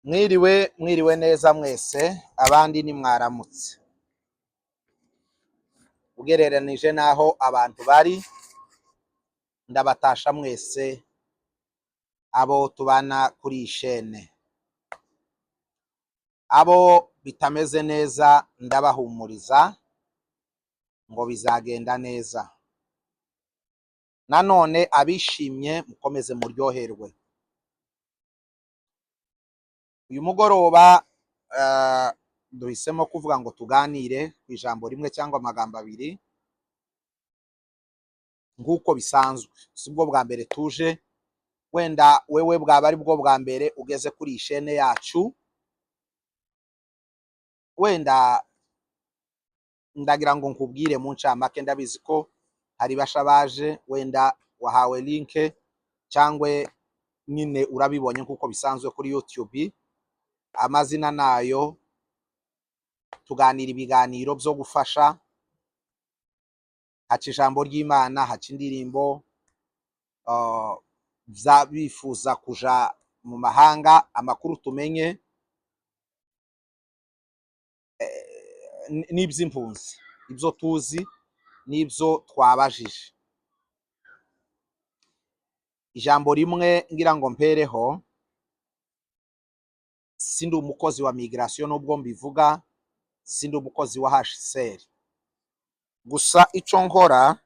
Mwiriwe, mwiriwe neza mwese, abandi ni mwaramutse. Ugereranije n'aho abantu bari, ndabatasha mwese abo tubana kuri iyi shene. Abo bitameze neza ndabahumuriza ngo bizagenda neza. Nanone abishimye mukomeze muryoherwe. Uyu mugoroba duhisemo kuvuga ngo tuganire ku ijambo rimwe cyangwa amagambo abiri nk'uko bisanzwe. Si bwo bwa mbere tuje, wenda wewe bwaba ari bwo bwa mbere ugeze kuri iyi shene yacu, wenda ndagira ngo nkubwire mu ncamake. Ndabizi ko hari basha baje, wenda wahawe link cyangwa nyine urabibonye nk'uko bisanzwe kuri YouTube. Amazina nayo, tuganira ibiganiro byo gufasha, haca ijambo ry'Imana, haca indirimbo, bifuza kuja mu mahanga, amakuru tumenye n'iby'impunzi, ibyo tuzi n'ibyo twabajije. Ijambo rimwe ngira ngo mpereho, sindi umukozi wa migration nubwo mbivuga, sindi umukozi wa HCR. Gusa ico nkora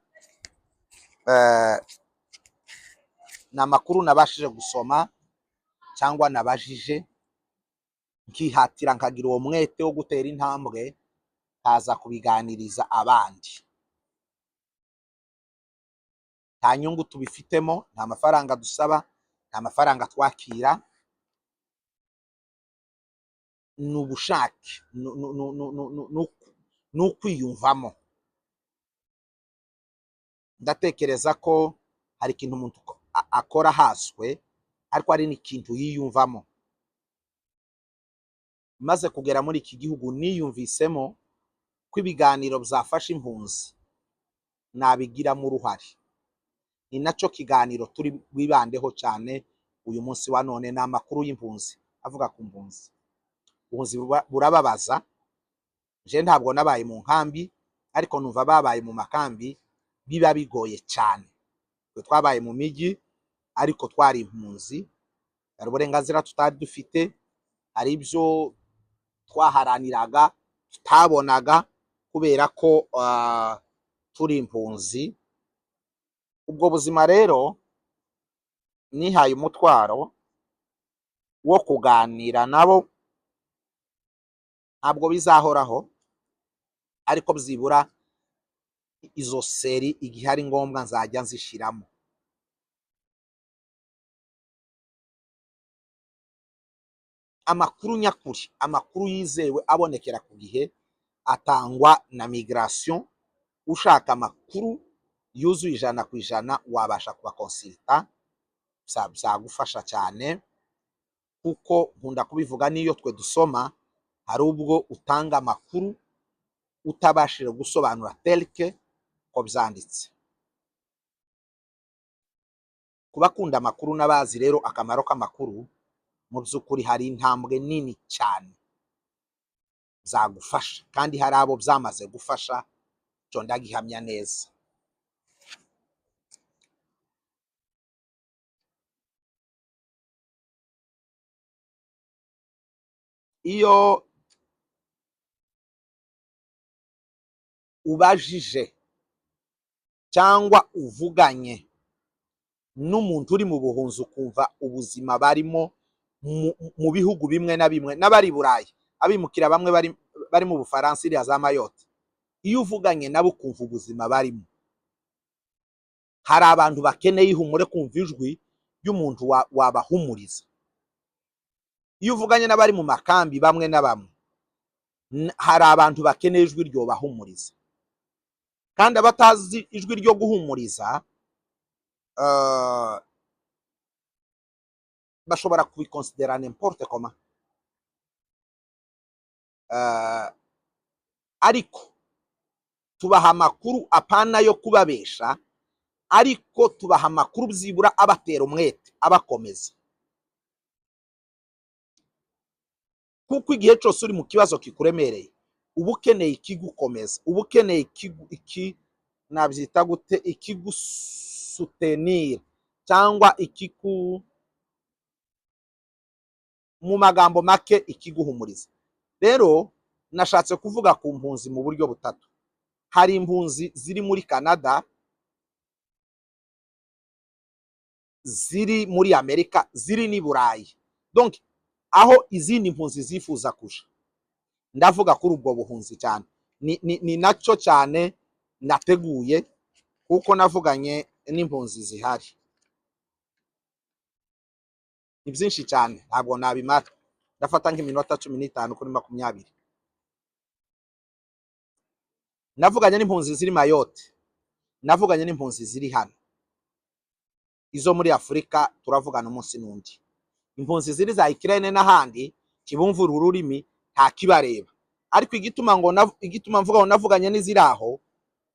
ni amakuru nabashije gusoma cyangwa nabajije, nkihatira nkagira uwo mwete wo gutera intambwe nkaza kubiganiriza abandi. Nta nyungu tubifitemo, nta mafaranga dusaba, nta mafaranga twakira, ni ubushake, ni ukwiyumvamo. Ndatekereza ko hari ikintu umuntu akora haswe, ariko hari n'ikintu yiyumvamo. Maze kugera muri iki gihugu niyumvisemo ko ibiganiro byafasha impunzi nabigiramo uruhare. Ni nacyo kiganiro turi bwibandeho cyane uyu munsi wa none, ni amakuru y'impunzi avuga ku mpunzi. Ubuhunzi burababaza. Je ntabwo nabaye mu nkambi, ariko numva babaye mu makambi biba bigoye cyane. Twe twabaye mu mijyi ariko twari impunzi, hari uburenganzira tutari dufite, hari ibyo twaharaniraga tutabonaga kubera ko turi impunzi. Ubwo buzima rero nihaye umutwaro wo kuganira nabo, ntabwo bizahoraho, ariko byibura izo série igihe ari ngombwa nzajya nzishiramo. Amakuru nyakuri, amakuru yizewe abonekera ku gihe atangwa na migration. Ushaka amakuru yuzuye 100% wabasha kubakonsulta, byagufasha cyane, kuko nkunda kubivuga, n'iyo twe dusoma hari ubwo utanga amakuru utabashije gusobanura tel que ko byanditse. Ku bakunda amakuru n'abazi rero akamaro k'amakuru, mu by'ukuri hari intambwe nini cyane zagufasha, kandi hari abo byamaze gufasha, icyo ndagihamya neza. Iyo ubajije cyangwa uvuganye n'umuntu uri mu buhunzi, ukumva ubuzima barimo mu bihugu bimwe na bimwe, n'abari i Burayi, abimukira bamwe bari mu Bufaransa, iriya za Mayotte, iyo uvuganye nabo ukumva ubuzima barimo, hari abantu bakeneye ihumure, kumva ijwi ry'umuntu wabahumuriza. Iyo uvuganye n'abari mu makambi bamwe na bamwe, hari abantu bakeneye ijwi ryobahumuriza, kandi abatazi ijwi ryo guhumuriza bashobora kubikonsidera n'importe comment. Ariko tubaha amakuru apana yo kubabesha, ariko tubaha amakuru byibura abatera umwete, abakomeza. Kuko igihe cyose uri mu kibazo kikuremereye, uba ukeneye ikigukomeza, uba ukeneye iki nabyita gute, ikigusoutenir cyangwa mu magambo make, ikiguhumuriza. Rero nashatse kuvuga ku mpunzi mu buryo butatu. Hari impunzi ziri muri Canada, ziri muri Amerika, ziri n'i Burayi, donc aho izindi mpunzi zifuza kuja. Ndavuga kuri ubwo buhunzi cyane, ni nacyo cyane nateguye, kuko navuganye n'impunzi zihari. Ni byinshi cyane, ntabwo nabimara. Ndafata nk'iminota 15 kuri 20. Navuganye n'impunzi ziri Mayotte, navuganye n'impunzi ziri hano, izo muri Afurika turavugana umunsi n'undi. Impunzi ziri za Ukraine n'ahandi kibumvura ururimi, nta kibareba. Ariko igituma mvuga ngo navuganye n'iziri aho,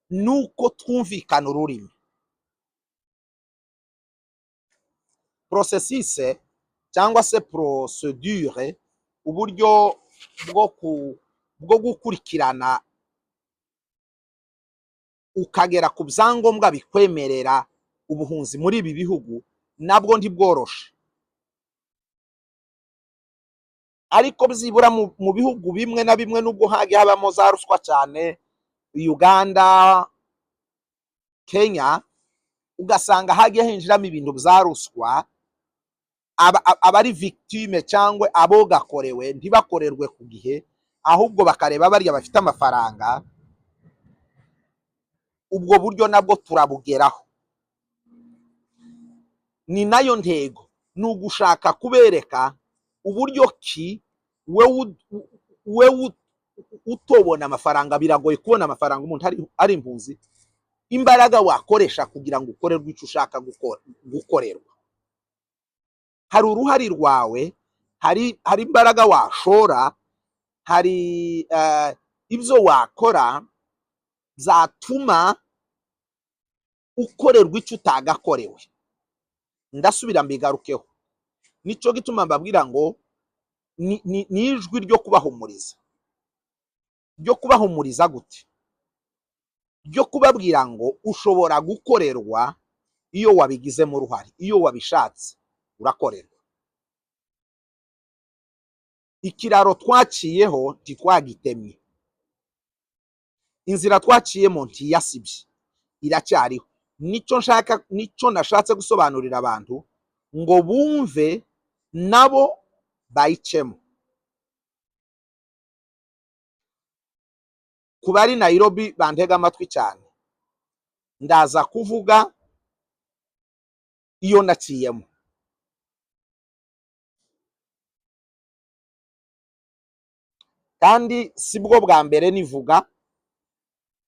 nuko twumvikana ururimi. Processus cyangwa se procedure, uburyo bwo gukurikirana ukagera ku byangombwa bikwemerera ubuhunzi muri ibi bihugu, nabwo ntibworoshe. Ariko byibura mu bihugu bimwe na bimwe, nubwo hagiye habamo za ruswa cyane, Uganda, Kenya, ugasanga hagiye hinjiramo ibintu bya ruswa, abari victime cyangwa abo gakorewe ntibakorerwe ku gihe, ahubwo bakareba barya bafite amafaranga. Ubwo buryo nabwo turabugeraho. Ni nayo ntego, ni ugushaka kubereka uburyo ki wewe utobona amafaranga, biragoye kubona amafaranga umuntu ari impunzi, imbaraga wakoresha kugira ngo ukorerwe icyo ushaka gukorerwa. Hari uruhari rwawe, hari imbaraga washora, hari ibyo wakora byatuma ukorerwa icyo utagakorewe. Ndasubira mbigarukeho. Nicyo gituma mbabwira ngo ni ijwi ryo kubahumuriza. Ryo kubahumuriza gute? Ryo kubabwira ngo ushobora gukorerwa iyo wabigizemo uruhare, iyo wabishatse urakorerwa. Ikiraro twaciyeho ntitwagitemye, inzira twaciyemo ntiyasibye, iracyariho. Nicyo nshaka, nicyo nashatse gusobanurira abantu ngo bumve nabo bayicemo. Ku bari Nairobi bantega amatwi cyane, ndaza kuvuga iyo naciyemo. Kandi si bwo bwa mbere nivuga,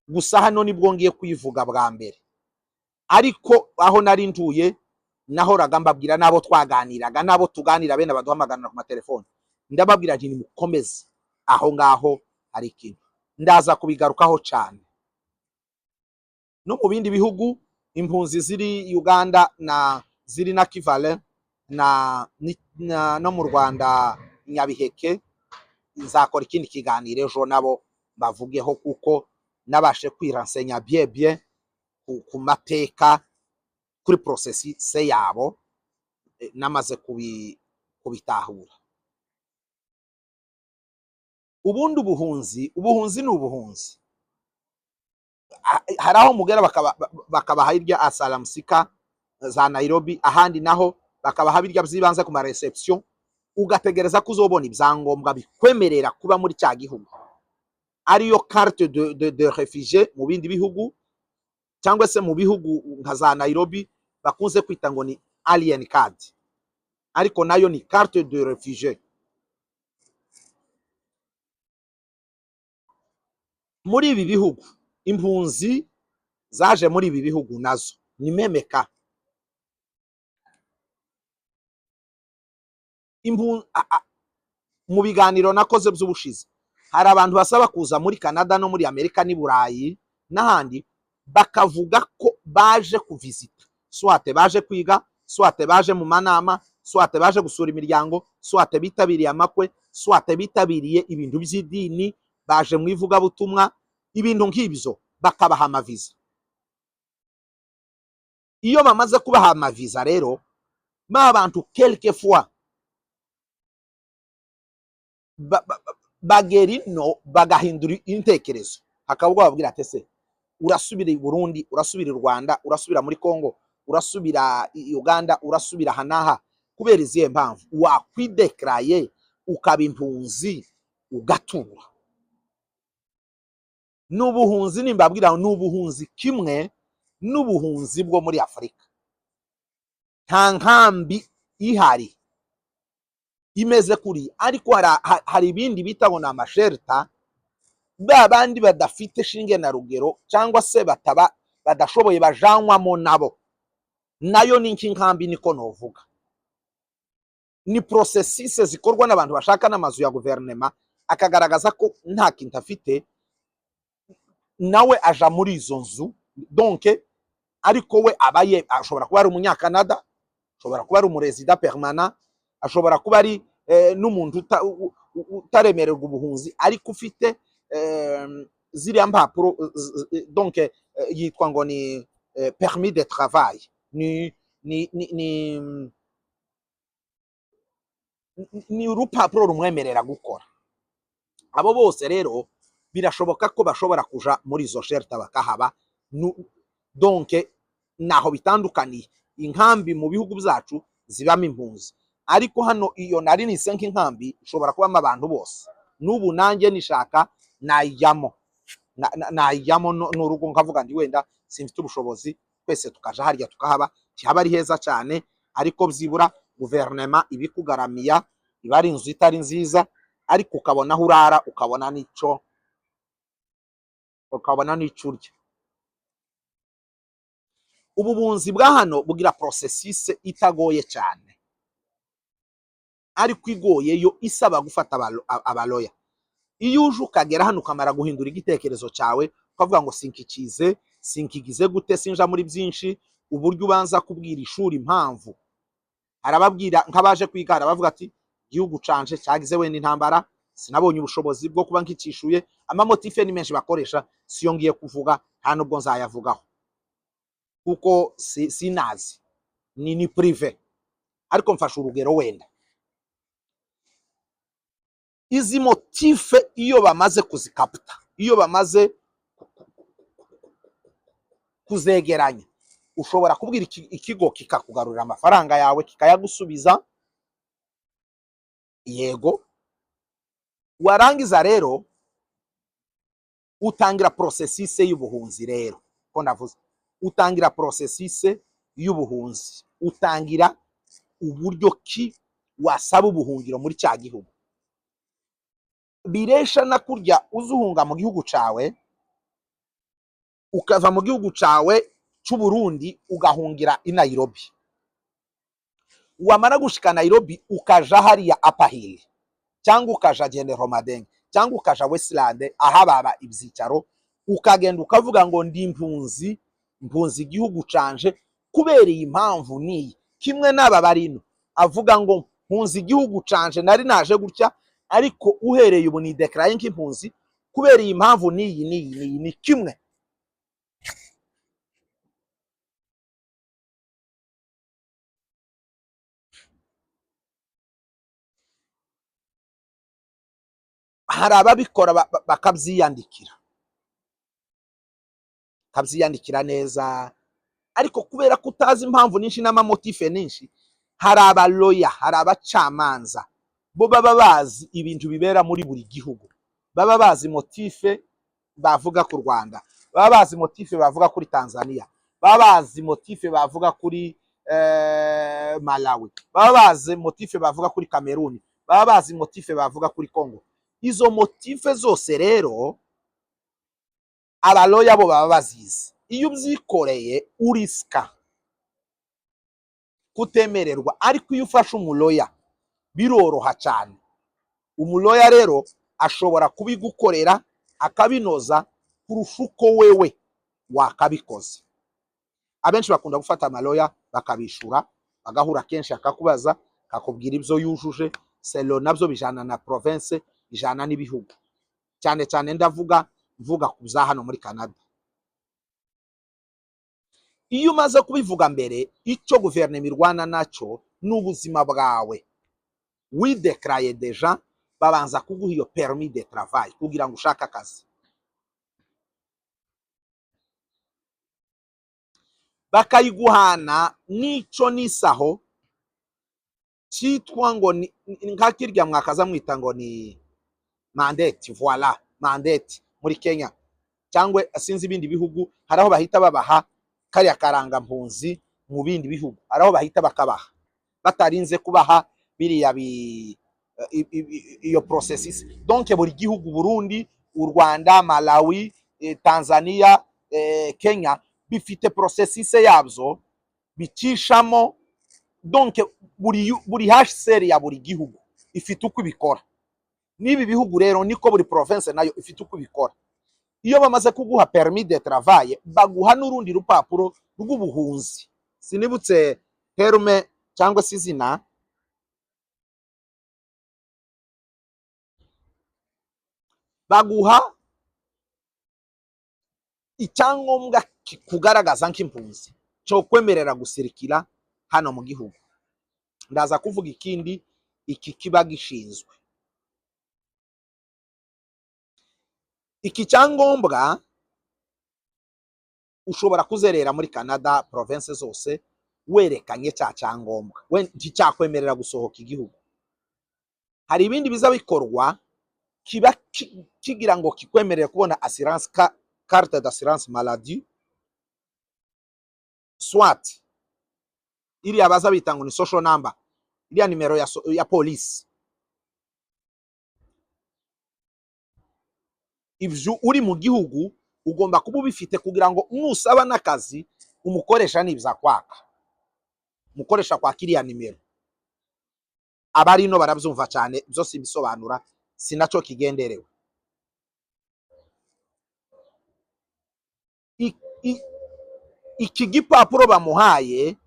gusa hano nibwo ngiye kuyivuga bwa mbere. Ariko aho nari ntuye nahoraga mbabwira n'abo twaganiraga, n'abo tuganira bene baduhamagarana ku matelefone, ndababwira nti nimukomeze aho ngaho hari ikintu. Ndaza kubigarukaho cyane. No mu bindi bihugu impunzi ziri Uganda na ziri na Kivale na no mu Rwanda Nyabiheke, nzakora ikindi kiganiro ejo nabo bavugeho, kuko nabashe kwiransenya bien bien ku mateka kuri processus yabo, namaze kubitahura. Ubundi ubuhunzi ni ubuhunzi. Hari aho mugera bakabaha irya asylum seeker za Nairobi, ahandi naho bakabaha birya by'ibanze ku ma reception, ugategereza ko uzobona ibyangombwa bikwemerera kuba muri cya gihugu, ariyo carte de réfugié mu bindi bihugu, cyangwa se mu bihugu nka za Nairobi bakunze kwita ngo ni alien card, ariko nayo ni carte de réfugié. Muri ibi bihugu impunzi zaje muri ibi bihugu nazo ni memeka. Mu biganiro nakoze by'ubushize, hari abantu basaba kuza muri Canada no muri Amerika n'i Burayi n'ahandi, bakavuga ko baje kuvizita, soit baje kwiga, soit baje mu manama, soit baje gusura imiryango, soit bitabiriye amakwe, Soit bitabiriye ibintu by'idini, baje mu ivugabutumwa, ibintu nk'ibyo, bakabaha amaviza. Iyo bamaze kubaha amaviza rero, ba bantu quelquefois bagera ino bagahindura intekerezo. Hakaba ubwo bababwira ati: "Ese urasubira i Burundi, urasubira i Rwanda, urasubira muri Congo, urasubira i Uganda, urasubira aha n'aha kubera izihe mpamvu? Wakwidekaraye ukaba impunzi, ugatura." Ni ubuhunzi, nimbabwira, ni ubuhunzi kimwe n'ubuhunzi bwo muri Afurika. Nta nkambi ihari imeze kuri, ariko hari ibindi bita ngo ni amashelter, ba bandi badafite shinge na rugero cyangwa se bataba badashoboye bajanwamo nabo. Nayo ni nk'inkambi, niko novuga. Ni processus zikorwa n'abantu bashaka n'amazu ya guverinema, akagaragaza ko nta kintu afite, nawe aja muri izo nzu. Donc ariko we aba ye ashobora kuba ari Umunyakanada, ashobora kuba ari umurésident permanent, ashobora kuba ari n'umuntu utaremererwa ubuhunzi, ariko ufite ziriya mpapuro, donc yitwa ngo ni permis de travail, ni urupapuro rumwemerera gukora. Abo bose rero birashoboka ko bashobora kuja muri izo shelter bakahaba. Donc naho bitandukaniye. Inkambi mu bihugu byacu zibamo impunzi, ariko hano iyo nari nise nk'inkambi ishobora kubamo abantu bose. N'ubu nanjye nishaka nayijyamo, nayijyamo n'urugo, nkavuga ndi wenda simfite ubushobozi, twese tukaja harya tukahaba. Ntihaba ari heza cyane, ariko byibura guverinoma ibikugaramiya. Iba ari inzu itari nziza, ariko ukabona aho urara, ukabona n'ico urya. Ubu bunzi bwa hano bugira processus itagoye cyane, ariko igoye yo isaba gufata abalawyer. Iyo uje ukagera hano, ukamara guhindura igitekerezo cyawe, ukavuga ngo sinkikize, sinkigize gute, sinja muri byinshi, uburyo ubanza kubwira ishuri impamvu. Arababwira nk'abaje kwiga, arabavuga ati: "Igihugu canje cyagize wenda intambara, sinabonye ubushobozi bwo kuba nkikishuye." Amamotifs ni menshi bakoresha, siyo ngiye kuvuga, nta nubwo nzayavugaho kuko sinazi, ni privé. Ariko mfashe urugero wenda, izi motifs iyo bamaze kuzikaputa, iyo bamaze kuzegeranya, ushobora kubwira ikigo kikakugarurira amafaranga yawe, kikayagusubiza. Yego, warangiza rero utangira processus y'ubuhunzi. Rero ko navuze utangira processus y'ubuhunzi, utangira uburyo ki wasaba ubuhungiro muri cya gihugu. Biresha na kurya uzuhunga mu gihugu cawe, ukava mu gihugu cawe c'u Burundi ugahungira i Nairobi. Wamara gushika Nairobi, ukaja hariya Upper Hill, cyangwa ukaja General Madenge, cyangwa ukaja Westland ahababa ibyicaro, ukagenda ukavuga ngo ndi impunzi, mpunzi igihugu canje kubera iyi mpamvu niyi. Kimwe n'aba barino avuga ngo mpunzi igihugu canje, nari naje gutya, ariko uhereye ubu ni déclaré nk'impunzi kubera iyi mpamvu niyi niyi niyi. Ni kimwe. Hari ababikora bakabyiyandikira, bakabyiyandikira neza, ariko kubera ko utazi impamvu nyinshi n'amamotifs nyinshi, hari abalawyer, hari abacamanza bo baba bazi ibintu bibera muri buri gihugu, baba bazi motif bavuga ku Rwanda, baba bazi motif bavuga kuri Tanzania, baba bazi motif bavuga kuri Malawi, baba bazi motif bavuga kuri Cameroon, baba bazi motif bavuga kuri Congo. Izo motifs zose rero abalawyer bo baba bazizi. Iyo ubyikoreye urisika kutemererwa, ariko iyo ufashe umulawyer biroroha cyane. Umulawyer rero ashobora kubigukorera akabinoza kurusha uko wewe wakabikoze. Abenshi bakunda gufata amalawyer bakabishura, bagahura kenshi, akakubaza, akakubwira ibyo yujuje. Selon nabyo bijana na province, bijana n'ibihugu. Cyane cyane ndavuga mvuga ku bya hano muri Canada. Iyo umaze kubivuga mbere, icyo guverinoma irwana nacyo ni ubuzima bwawe. Widekaraye déjà, babanza kuguha iyo permis de travail kugira ngo ushake akazi, bakayiguhana n'ico n'isaho cyitwa ngo nka kirya mwakaza mwita ngo ni mandate. Voilà, mandate muri Kenya cyangwa sinzi ibindi bihugu, hari aho bahita babaha kariya karangampunzi. Mu bindi bihugu hari aho bahita bakabaha batarinze kubaha biriya bi iyo processus. Donc buri gihugu, Burundi, u Rwanda, Malawi, Tanzania, Kenya, bifite processus yabyo bicishamo. Donc buri HCR ya buri gihugu ifite uko ibikora. N'ibi bihugu rero niko, buri province nayo ifite uko ibikora. Iyo bamaze kuguha permis de travail, baguha n'urundi rupapuro rw'ubuhunzi. Sinibutse terme cyangwa se izina. Baguha icyangombwa kikugaragaza nk'impunzi cyo kwemerera gusirikira hano mu gihugu. Ndaza kuvuga ikindi iki kiba gishinzwe. Iki cyangombwa ushobora kuzerera muri Canada province zose werekanye cya cyangombwa, we nticyakwemerera gusohoka igihugu. Hari ibindi biza bikorwa, kiba kigira ngo kikwemerere kubona assurance, carte d'assurance maladie, soit iriya baza bita ngo ni social number, iriya nimero ya polisi. Ivyo uri mu gihugu ugomba kuba ubifite kugira ngo nusaba n'akazi, umukoresha nibza kwaka, umukoresha kwaka iriya nimero. Abari ino barabyumva cyane, byose ibisobanura si nacyo kigenderewe. Iki gipapuro bamuhaye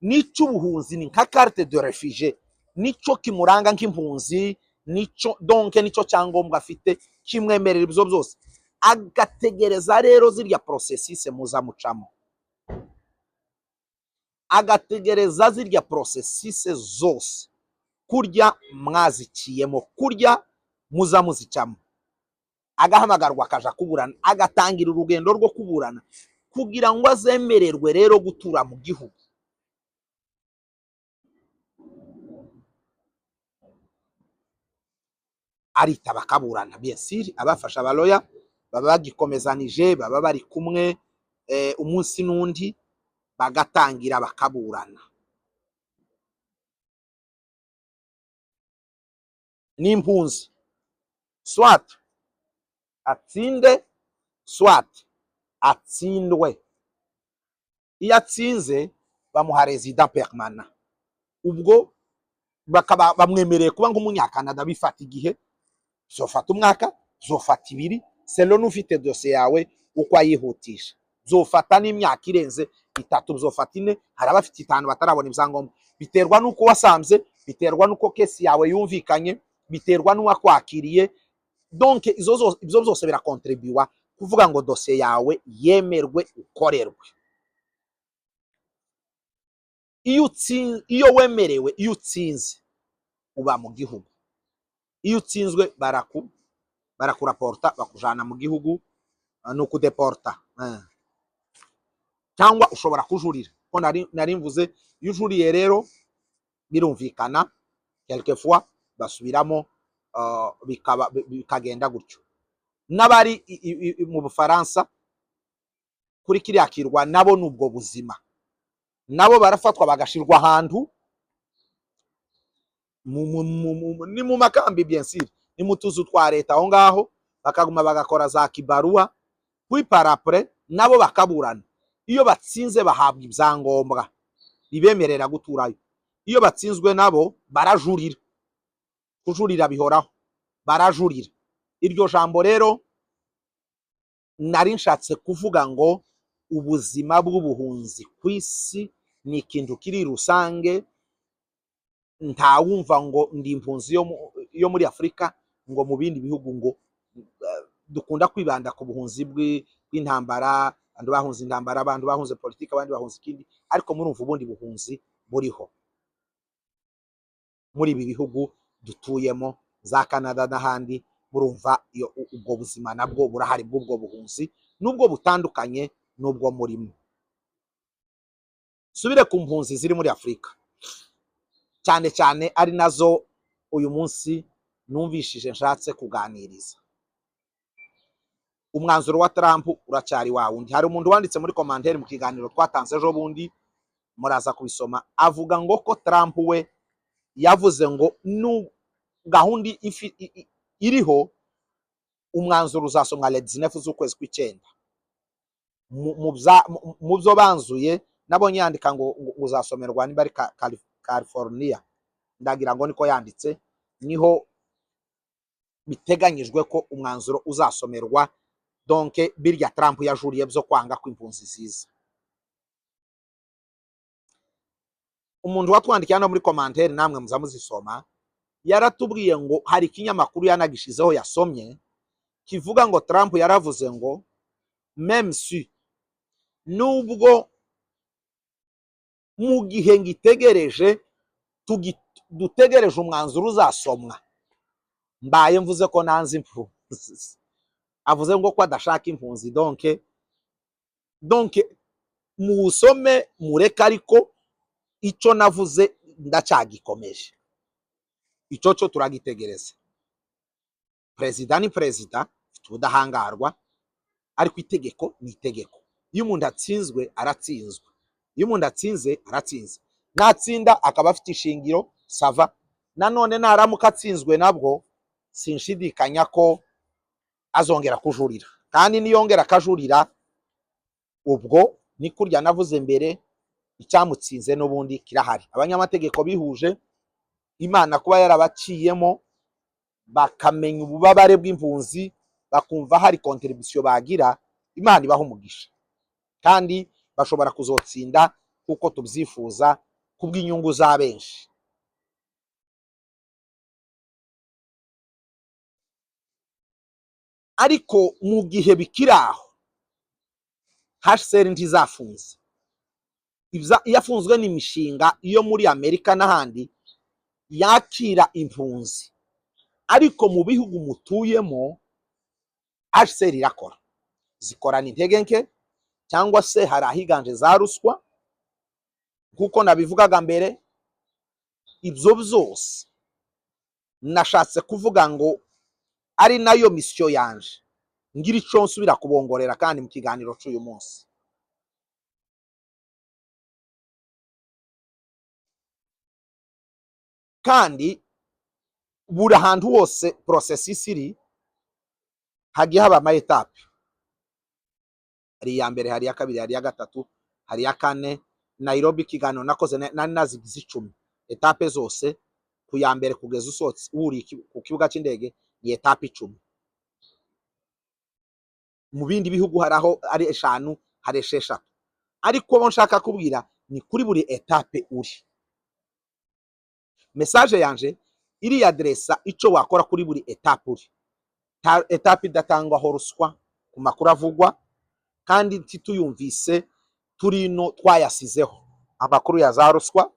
n'icy'ubuhunzi, ni nka carte de réfugié, nico kimuranga nk'impunzi, nico donc nico cyangombwa afite kimwemerera ibyo byose. Agategereza rero zirya processus muza mucamo, agategereza zirya processus zose kurya mwaziciyemo, kurya muza muzicamo, agahamagarwa akaja kuburana, agatangira urugendo rwo kuburana kugira ngo azemererwe rero gutura mu gihugu. Aritaba akaburana, bien sûr abafasha abaloya baba bagikomezanije, baba bari kumwe umunsi n'undi, bagatangira bakaburana. N'impunzi, soit atsinde, soit atsindwe. Iyo atsinze bamuha résident permanent, ubwo bakaba bamwemereye kuba nk'Umunyakanada. Bifata igihe, zofata umwaka, zofata 2, selon ufite dosiye yawe uko ayihutisha. Zofata n'imyaka irenze 3, zofata 4, hari abafite 5 batarabona ibyangombwa. Biterwa n'uko wasanze, biterwa n'uko case yawe yumvikanye, biterwa n'uwakwakiriye. Donc ibyo byose birakontribuwa kuvuga ngo dosiye yawe yemerwe, ukorerwe. Iyo wemerewe, iyo utsinze uba mu gihugu. Iyo utsinzwe barakuraporta, bakujana mu gihugu, ni ukudeporta. Cyangwa ushobora kujurira, ko nari mvuze. Iyo ujuriye rero birumvikana, quelquefois basubiramo, bikaba bikagenda gutyo. N'abari mu Bufaransa kuri kiriya kirwa nabo ni ubwo buzima, nabo barafatwa bagashirwa ahantu ni mu makambi, bien sûr, ni mu tuzu twa leta aho ngaho, bakaguma bagakora za kibaruwa. Puis par après nabo bakaburana. Iyo batsinze bahabwa ibyangombwa bibemerera guturayo. Iyo batsinzwe nabo barajurira. Kujurira bihoraho, barajurira. Iryo jambo rero nari nshatse kuvuga ngo ubuzima bw'ubuhunzi ku isi ni ikintu kiri rusange. Ntawumva ngo ndi impunzi yo muri Afurika ngo mu bindi bihugu ngo dukunda kwibanda ku buhunzi bw'intambara, abantu bahunze intambara, abantu bahunze politiki, abandi bahunze ikindi, ariko murumva ubundi buhunzi buriho muri ibi bihugu dutuyemo, za Canada n'ahandi. Murumva iyo ubwo buzima nabwo burahari bw'ubwo buhunzi, nubwo butandukanye n'ubwo murimo. Subire ku mpunzi ziri muri Afurika cyane cyane, ari nazo uyu munsi numvishije nshatse kuganiriza. Umwanzuro wa Trump uracyari wa wundi. Hari umuntu wanditse muri commentaire mu kiganiro twatanze ejo bundi, muraza kubisoma, avuga ngo ko Trump we yavuze ngo nu gahunda iriho, umwanzuro uzasomwa le 19 z'ukwezi kw'icyenda. Mu byo banzuye, nabonye yandika ngo uzasomerwa niba ari California, ndagira ngo niko yanditse, niho biteganyijwe ko umwanzuro uzasomerwa. Donc birya Trump yajuriye byo kwanga ko impunzi ziza. Umuntu watwandikiye hano muri commentaire, namwe muza muzisoma, yaratubwiye ngo hari ikinyamakuru yanagishizeho yasomye kivuga ngo Trump yaravuze ngo même si, nubwo mu gihe ngitegereje, dutegereje umwanzuro uzasomwa, mbaye mvuze ko nanze impunzi. Avuze ngo ko adashaka impunzi. Donc muwusome mureke, ariko icyo navuze ndacyagikomeje, icyo cyo turagitegereza. Perezida ni perezida, afite ubudahangarwa, ariko itegeko ni itegeko. Iyo umuntu atsinzwe aratsinzwe, iyo umuntu atsinze aratsinze. Natsinda akaba afite ishingiro, ça va. Nanone naramuka atsinzwe nabwo sinshidikanya ko azongera kujurira, kandi niyongera akajurira, ubwo ni kurya navuze mbere, icyamutsinze n'ubundi kirahari. Abanyamategeko bihuje, Imana kuba yarabaciyemo, bakamenya ububabare bw'impunzi, bakumva hari contribution bagira, Imana ibaha umugisha, kandi bashobora kuzotsinda kuko tubyifuza kubw'inyungu za benshi. Ariko mu gihe bikiri aho, HCR ntizafunze. Iyo afunzwe n'imishinga yo muri Amerika n'ahandi yakira impunzi, ariko mu bihugu mutuyemo HCR irakora, zikorana intege nke cyangwa se hari ahiganje za ruswa nk'uko nabivugaga mbere. Ibyo byose nashatse kuvuga ngo ari nayo mission yanje, ngira icyo nsubira kubongorera kandi mu kiganiro cy'uyu munsi. Kandi buri ahantu hose processus iri, hagiye haba ama étapes. Hari iya mbere, hari iya kabiri, hari iya gatatu, hari iya kane. Nairobi ikiganiro nakoze nari nazigize 10 étapes zose, ku ya mbere kugeza usohotse wuriye ku kibuga cy'indege ni étape 10. Mu bindi bihugu hari aho ari 5, hari 6, ariko bo nshaka kubwira ni kuri buri étape uri. Message yanje iriyaderesa icyo wakora kuri buri étape uri. Étape idatangwaho ruswa ku makuru avugwa, kandi ntituyumvise turino twayasizeho amakuru ya za ruswa.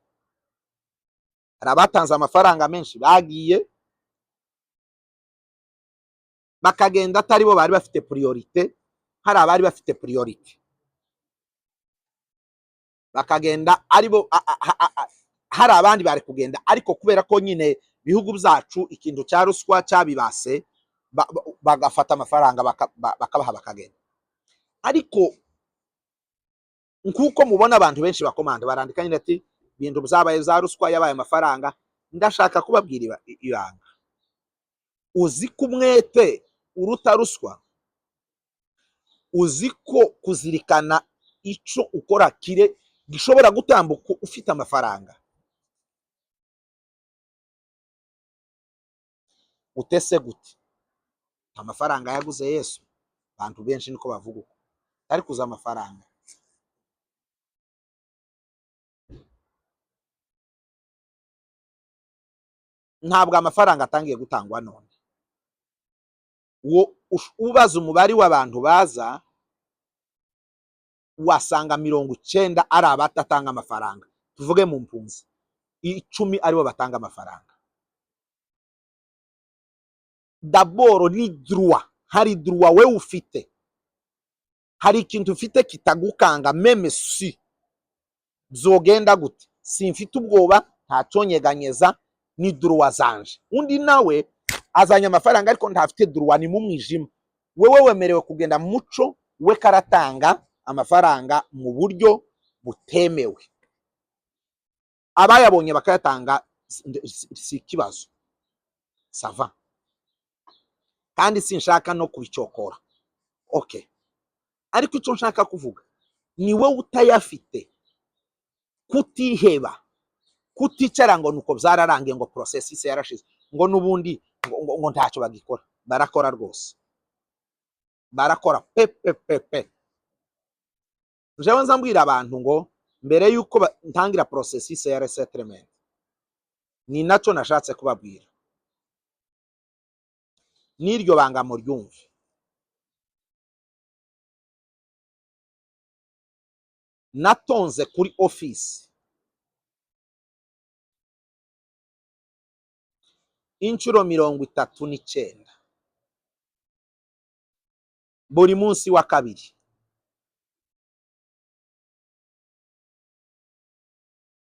Hari abatanze amafaranga menshi bagiye bakagenda atari bo bari bafite priorité, hari abari bafite priorité bakagenda aribo, hari abandi bari kugenda, ariko kubera ko nyine bihugu byacu ikintu cya ruswa cyabibase, bagafata amafaranga bakabaha bakagenda. Ariko nk'uko mubona abantu benshi bakomanda barandika nyine ati ibintu byabaye za ruswa, yabaye amafaranga. Ndashaka kubabwira ibanga. Uzi ko umwete uruta ruswa? Uzi ko kuzirikana icyo ukora kire gishobora gutambuka ufite amafaranga? Utese gute? Amafaranga yaguze Yesu. Abantu benshi niko bavuga uko, ariko uzi amafaranga. Ntabwo amafaranga atangiye gutangwa none. Uwo ubaza umubare w'abantu baza, wasanga 90 ari abatatanga amafaranga. Tuvuge mu mpunzi 10 aribo batanga amafaranga. D'abord ni droit, hari droit we ufite, hari ikintu ufite kitagukanga. Même si byogenda gute, simfite ubwoba, ntacyonyeganyeza, ni droit zanje. Undi nawe azanye amafaranga ariko ntafite droit, ni mu mwijima. Wewe wemerewe kugenda mu muco, we karatanga amafaranga mu buryo butemewe. Abayabonye bakayatanga si ikibazo, ça va, kandi sinshaka no kubicokora, okay. Ariko icyo nshaka kuvuga ni wowe utayafite, kutiheba, kuticara ngo nuko byararangiye, ngo processus yarashize, ngo n'ubundi ngo ntacyo bagikora. Barakora rwose, barakora pe pe pe pe. Jewe nza mbwira abantu ngo mbere yuko ntangira processus ya resettlement, ni nacyo nashatse kubabwira, n'iryo banga muryumve. Natonze kuri office inshuro 39 buri munsi wa kabiri,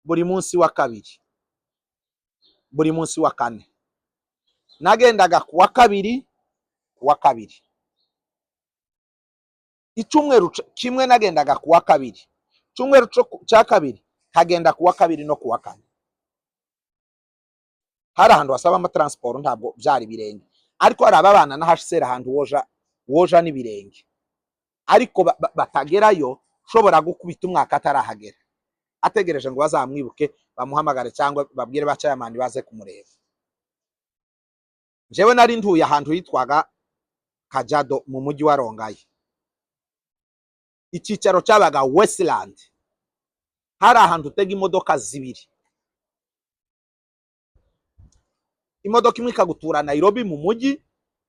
buri munsi wa kabiri, buri munsi wa kane. Nagendaga kuwa kabiri, kuwa kabiri, icyumweru kimwe nagendaga kuwa kabiri, icyumweru cya kabiri nkagenda kuwa kabiri no kuwa kane. Hari ahantu hasaba amatransport, ntabwo byari ibirenge, ariko hari ababana na HCR ahantu woja n'ibirenge, ariko batagerayo. Ushobora gukubita umwaka atarahagera, ategereje ngo bazamwibuke bamuhamagare cyangwa babwire ba chairman baze kumureba. Jewe nari ntuye ahantu hitwaga Kajiado mu mujyi wa Rongai. Icyicaro cyabaga Westland. Hari ahantu utega imodoka zibiri, imodoka imwe ikagutura Nairobi mu mujyi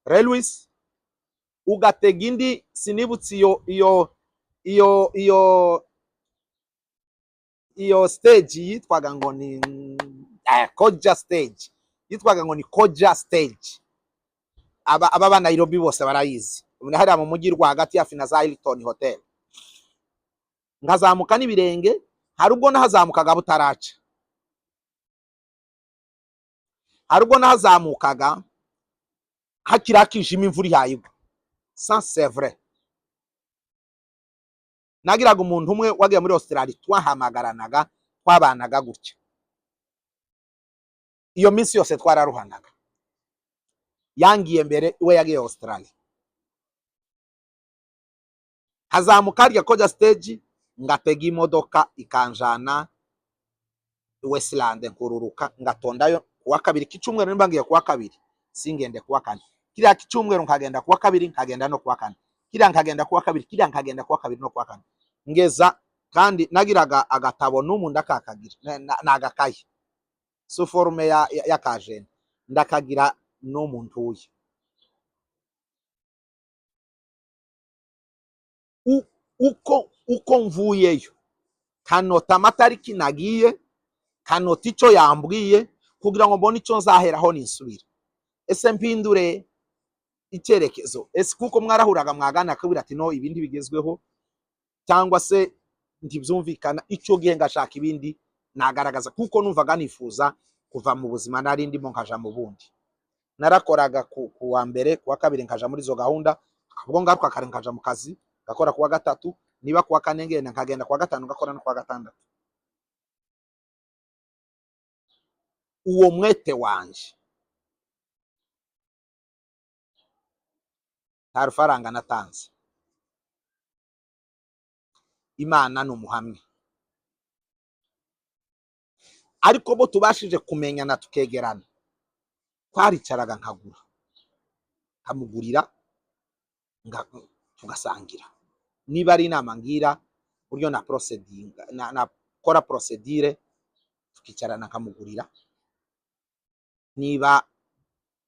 Railways, ugatega indi, sinibutse iyo stage yitwaga ngo ni Koja stage, yitwaga ngo ni Koja stage. Aba Nairobi bose barayizi, hariya mu mujyi rwagati hafi na za Hilton Hotel. Nkazamuka n'ibirenge, hari ubwo nahazamukaga butaraca, hari ubwo nahazamukaga hakiri hakijima, imvura ihaye igwa. Ça c'est vrai. Nagiraga umuntu umwe wagiye muri Australia twahamagaranaga, twabanaga gutya iyo minsi yose, twararuhanaga. Yangiye mbere, we yagiye Australia. Hazamuka harya Koja stage, ngatega imodoka ikanjana Westland, nkururuka ngatondayo kuwa kabiri k'icyumweru. Nimba ngiye kuwa kabiri, singende kuwa kane. Kiriya k'icyumweru nkagenda kuwa kabiri, nkagenda no kuwa kane. Kiriya nkagenda kuwa kabiri, kiriya nkagenda kuwa kabiri no kuwa kane. Ngeza kandi nagiraga agatabo, n'ubu ndakakagira, ni agakayi sous forme ya kajenda, ndakagira no mu ntuye. Uko mvuyeyo kanota amatariki nagiye, kanota icyo yambwiye, kugira ngo mbone icyo nzaheraho ninsubira. Ese mpindure icyerekezo? Ese kuko mwarahuraga mwagana akabwira ati no ibindi bigezweho cyangwa se ntibyumvikana, icyo gihe ngashaka ibindi nagaragaza, kuko numvaga nifuza kuva mu buzima nari ndimo nkaja mu bundi. Narakoraga ku wa mbere, ku wa kabiri nkaja muri izo gahunda, ubwo ngaruka kare nkaja mu kazi ngakora ku wa gatatu, niba ku wa kane ngenda nkagenda ku wa gatanu ngakora no ku wa gatandatu. Uwo mwete wanje, nta rufaranga natanze, Imana ni umuhamya. Ariko bo tubashije kumenyana tukegerana, twaricaraga nkagura, nkamugurira, tugasangira. Niba ari inama ngira buryo na procedure, nakora procedure, tukicarana nkamugurira. Niba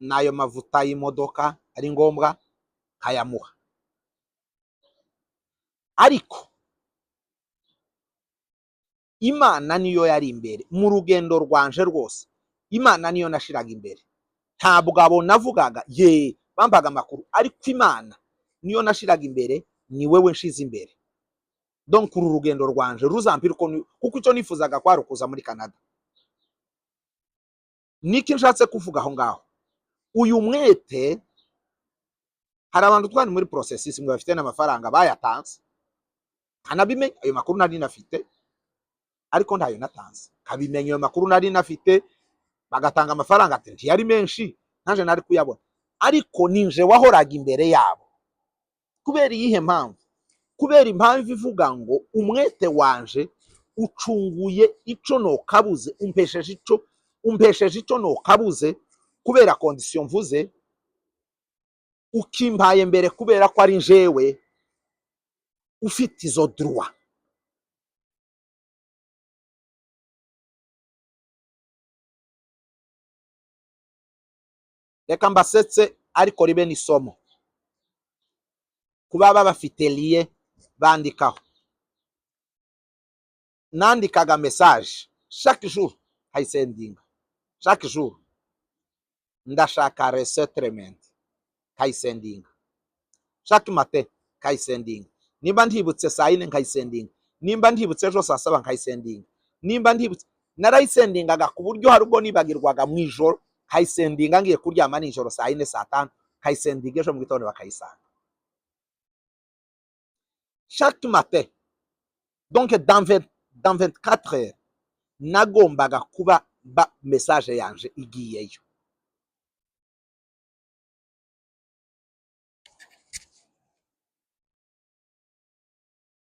n'ayo mavuta y'imodoka ari ngombwa, nkayamuha. Ariko Imana niyo yari imbere mu rugendo rwanje rwose. Imana niyo nashiraga imbere. Ntabwo abo navugaga ye bambaga amakuru, ariko Imana niyo nashiraga imbere. Ni wewe nshize imbere. Donc uru rugendo rwanje ruzampira uko kuko icyo nifuzaga kwari ukuza muri Canada. Niki nshatse kuvuga aho ngaho? Uyu mwete, hari abantu twari muri processus ngo bafite n'amafaranga bayatanze, nkanabimenya. Ayo makuru nari nafite, ariko ntayo natanze. Nkabimenya ayo makuru nari nafite, bagatanga amafaranga, ati ntiyari menshi, ntaje nari kuyabona, ariko ninje wahoraga imbere yabo. Kubera iyihe mpamvu? Kubera impamvu ivuga ngo umwete wanje ucunguye ico nokabuze, umpesheje ico nokabuze kubera condition mvuze, ukimpaye mbere kubera ko ari njewe ufite izo droit. Reka mbasetse, ariko ribe n'isomo ku baba bafite liye bandikaho. Nandikaga message chaque jour, nkayisendinga chaque jour. Ndashaka resettlement, nkayisendinga chaque matin, nkayisendinga. Nimba ntibutse saa 4, nkayisendinga. Nimba ntibutse ejo saa 7, nkayisendinga. Nimba ntibutse, narayisendingaga ku buryo hari ubwo nibagirwaga mu ijoro, nkayisendinga ngiye kuryama nijoro saa 4, saa 5, nkayisendinga, ejo mu gitondo bakayisanga. Chaque matin, donc dans 24 heures nagombaga kuba ba message yanje igiyeyo.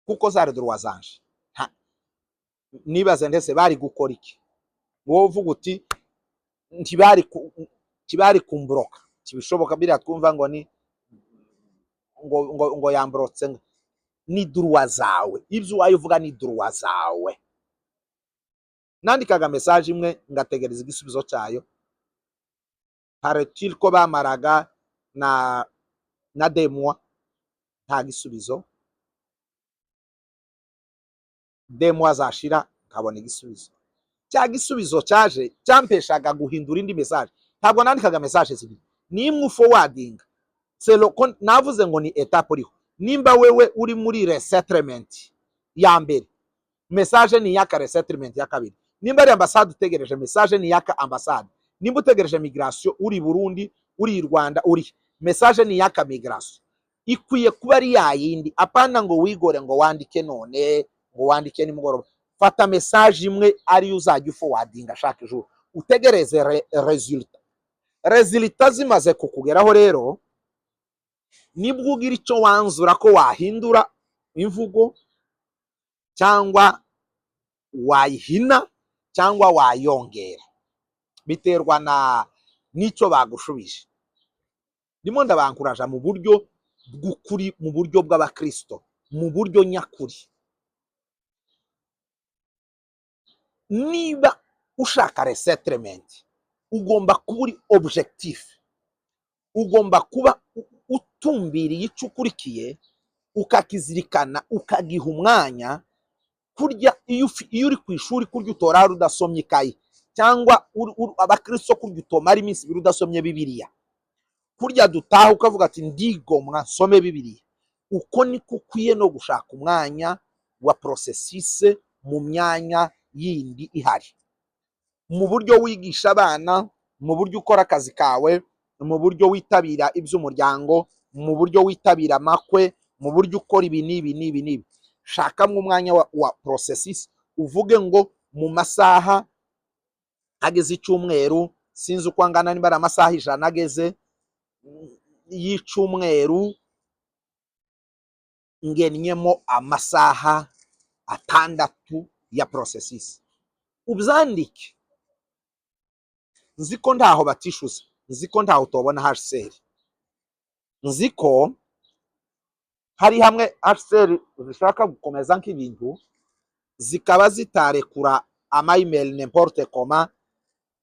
Kuko zari droit zanje. Nibaze ndetse bari gukora iki? Wowe uvuga uti ntibari kumburoka, kibishoboka biriya twumva ngo ni ngo yamburotse, ngo ni droit zawe. Ibyo uwaye uvuga ni droit zawe. Nandikaga message imwe, ngategereza igisubizo cyayo. Paraît-il ko bamaraga na 2 mois nta gisubizo. 2 mois zashira, nkabona igisubizo. Cya gisubizo cyaje cyampeshaga guhindura indi message. Ntabwo nandikaga message zibiri, nimwe uforwardinga. Navuze ngo ni étape uriho. Nimba wewe uri muri resettlement ya mbere, message ni iyaka resettlement ya kabiri. Nimba ari ambasade utegereje, message ni iyaka ambasade. Nimba utegereje migration, uri Burundi, uri i Rwanda, uri, message ni iyaka migration. Ikwiye kuba ari yayindi, apana ngo wigore ngo wandike none, ngo wandike nimugoroba. Fata message imwe ariyo uzajya uforwardinga chaque jour, utegereze résultat. Résultat zimaze kukugeraho rero, nibwo ugira icyo wanzura ko wahindura imvugo, cyangwa wayihina, cyangwa wayongera, biterwa na n'icyo bagushubije. Ndimo ndabankuraja mu buryo bw'ukuri, mu buryo bw'abakristo, mu buryo nyakuri. Niba ushaka resettlement, ugomba kuba uri objectif, ugomba kuba utumbiriye icyo ukurikiye, ukakizirikana, ukagiha umwanya. Kurya iyo uri ku ishuri, kurya utora udasomye ikayi, cyangwa abakristo kurya utomara iminsi 2 udasomye Bibiliya, kurya dutaha ukavuga ati ndigomwa nsome Bibiliya, uko niko ukwiye no gushaka umwanya wa processus mu myanya yindi ihari, mu buryo wigisha abana, mu buryo ukora akazi kawe, mu buryo witabira iby'umuryango, mu buryo witabira amakwe, mu buryo ukora ibi n'ibi n'ibi n'ibi. Shakamo umwanya wa processus, uvuge ngo mu masaha ageze icyumweru, sinzi uko angana, niba ari amasaha 100 ageze y'icyumweru, ngennyemo amasaha 6 ya processus, ubyandike. Nzi ko ntaho batishyuza, nzi ko ntaho utobona HCR, nzi ko hari hamwe HCR zishaka gukomeza nk'ibintu, zikaba zitarekura ama email n'importe comment,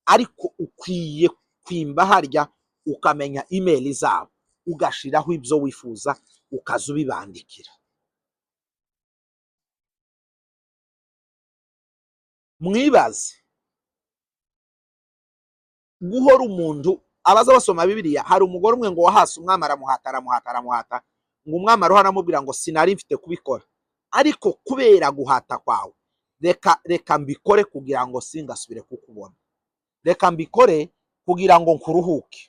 ariko ukwiye Kwimba harya ukamenya email zabo, ugashiraho ibyo wifuza, ukaza ubibandikira. Mwibaze guhora umuntu abaza basoma Bibiliya. Hari umugore umwe ngo wahase umwami, aramuhata, aramuhata, aramuhata, ngo umwami aruha aramubwira ngo: "Sinari mfite kubikora, ariko kubera guhata kwawe, reka mbikore kugira ngo singasubire kukubona, reka mbikore kugira ngo nkuruhuke."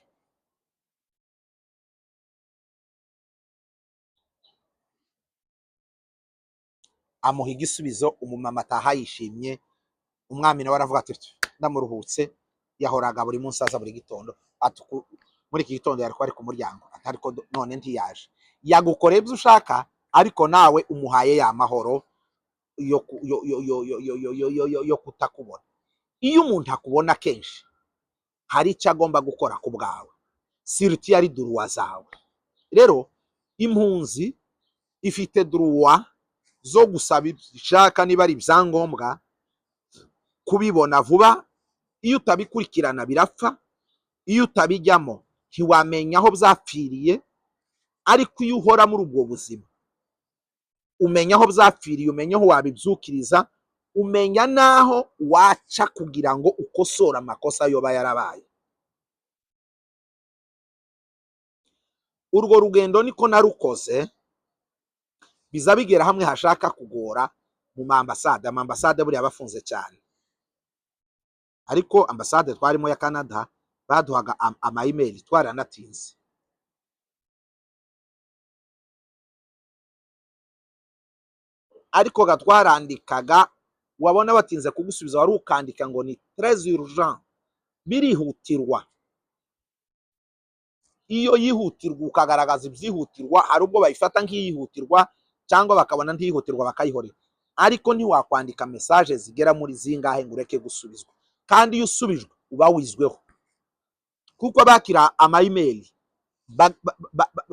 Amuha igisubizo, umumama ataha yishimye. Umwami nawe aravuga ati: "Ndamuruhutse, yahoraga buri munsi aza buri gitondo." Ati: "Muri iki gitondo yari kuba ari ku muryango." Ati: "Ariko none ntiyaje." Yagukoreye ibyo ushaka, ariko nawe umuhaye ya mahoro yo ku- yo yo yo yo yo yo yo yo yo yo kutakubona. Iyo umuntu akubona kenshi, hari icyo agomba gukora ku bwawe, surtout iyo ari droits zawe. Rero impunzi ifite droits zo gusaba ibyo ishaka, niba ari ibyangombwa, kubibona vuba. Iyo utabikurikirana birapfa, iyo utabijyamo ntiwamenya aho byapfiriye. Ariko iyo uhora muri ubwo buzima, umenya aho byapfiriye, umenya aho wabibyukiriza, umenya n'aho waca kugira ngo ukosore amakosa yoba yarabaye. Urwo rugendo niko narukoze, biza bigera hamwe hashaka kugora mu maambasade. Amaambasade buriya bafunze cyane, ariko ambasade twarimo ya Canada baduhaga ama email, twaranatinze. Ariko ga twarandikaga, wabona batinze kugusubiza, wari ukandika ngo ni très urgent, birihutirwa. Iyo yihutirwa, ukagaragaza ibyihutirwa, hari ubwo bayifata nk'iyihutirwa cyangwa bakabona ntiyihutirwa bakayihorera. Ariko ntiwakwandika message zigera muri zingahe ngo ureke gusubizwa. Kandi iyo usubijwe uba wizweho, kuko bakira ama email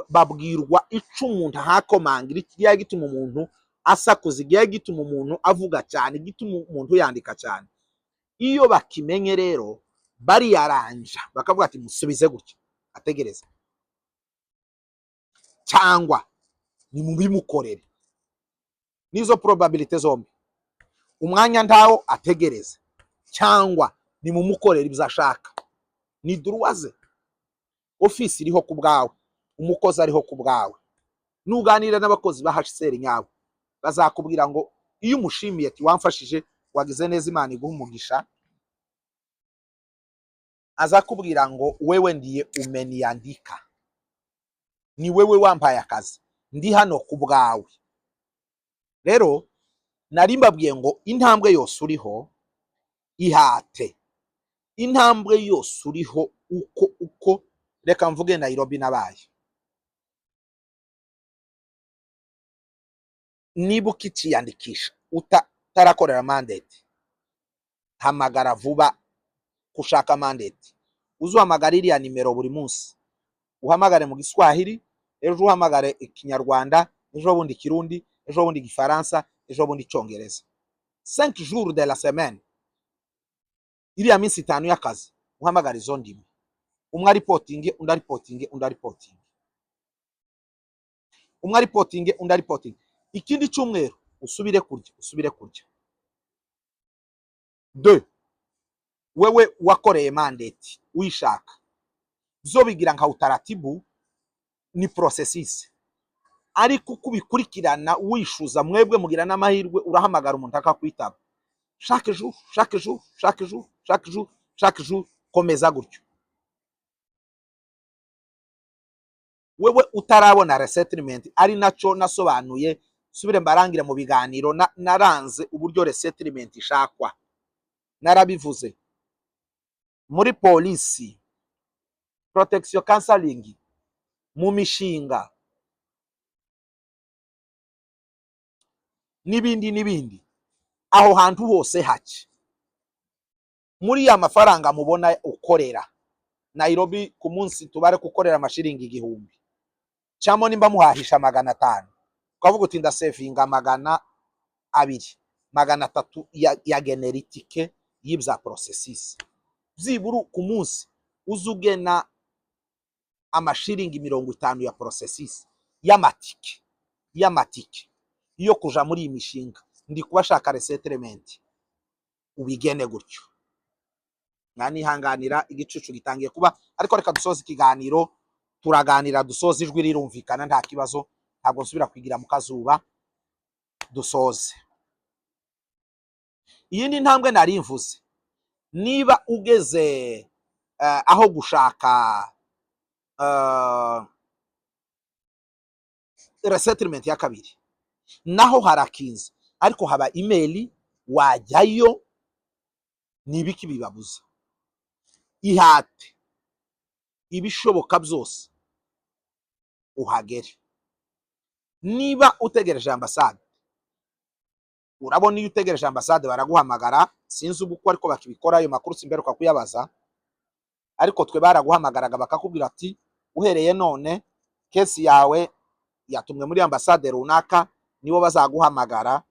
babwirwa ico umuntu ahakomangira, ikigiye gituma umuntu asakuza, igihe gituma umuntu avuga cyane, igituma umuntu yandika cyane. Iyo bakimenye rero bariyaranja, bakavuga ati: "Musubize gutya ategereze," cyangwa "Nimubimukorere." Nizo probabilité zombi: umwanya ntawo ategereze, cyangwa nimumukorere ibyo ashaka. Ni droits ze. Ofisi iriho ku bwawe, umukozi ariho ku bwawe. Nuganira n'abakozi ba HCR nyabo, bazakubwira ngo iyo umushimiye ati: "Wamfashije, wagize neza, Imana iguha umugisha," azakubwira ngo: "Wewe ndiye umeniandika, ni wewe wampaye akazi, ndi hano ku bwawe." Rero nari mbabwiye ngo intambwe yose uriho ihate, intambwe yose uriho uko. Reka mvuge Nairobi nabaye. Niba ukiciyandikisha, utarakorera mandate, hamagara vuba kushaka mandate. Uzuhamagara iriya nimero buri munsi, uhamagare mu Giswahili ejo, uhamagare Ikinyarwanda ejo bundi, Ikirundi ejo bundi, Igifaransa ejo bundi, Icyongereza. 5 jours de la semaine, iriya minsi 5 y'akazi, uhamagara izo ndimi. Umwe aripotinge, undi aripotinge, undi aripotinge, umwe aripotinge, undi aripotinge. Ikindi cyumweru usubire kurya, usubire kurya de. Wewe wakoreye mandate uyishaka, zo bigira nka utaratibu, ni processus. Ariko uko ubikurikirana wishuza, mwebwe mugira n'amahirwe, urahamagara umuntu akakwitaba. Chaque jour, chaque jour, chaque jour, chaque jour, chaque jour, komeza gutyo. Wewe utarabona resettlement, ari naco nasobanuye, subire mbarangire mu biganiro naranze uburyo resettlement ishakwa. Narabivuze muri polisi, protection, counseling, mu mishinga n'ibindi n'ibindi. Aho hantu hose hake muri ya mafaranga mubona ukorera Nairobi ku munsi, tubare gukorera amashiringi 1000, cyangwa nimba muhahisha 500, ukavuga uti: "Ndasevinga 200, 300 ya genera itike y'ibya processus." Byibura ku munsi Uze ugena amashiringi 50 ya processus y'amatike yo kuja muri iyi mishinga. Ndi kuba ashaka resettlement, ubigene gutyo. Mwanihanganira, igicucu gitangiye kuba, ariko reka dusoze ikiganiro. Turaganira dusoze, ijwi rirumvikana, nta kibazo, ntabwo nsubira kwigira mu kazuba. Dusoze. Iyindi ntambwe nari mvuze, niba ugeze aho gushaka resettlement ya kabiri, naho harakinze, ariko haba email, wajyayo. Ni ibiki bibabuza? Ihate ibishoboka byose uhagere. Niba utegereje ambasade, urabona iyo utegereje ambasade baraguhamagara. Sinzi ubu uko ariko bakibikora, ayo makuru simberuka kuyabaza, ariko twe baraguhamagaraga bakakubwira ati: "Uhereye none case yawe yatumwe muri ambasade runaka, nibo bazaguhamagara."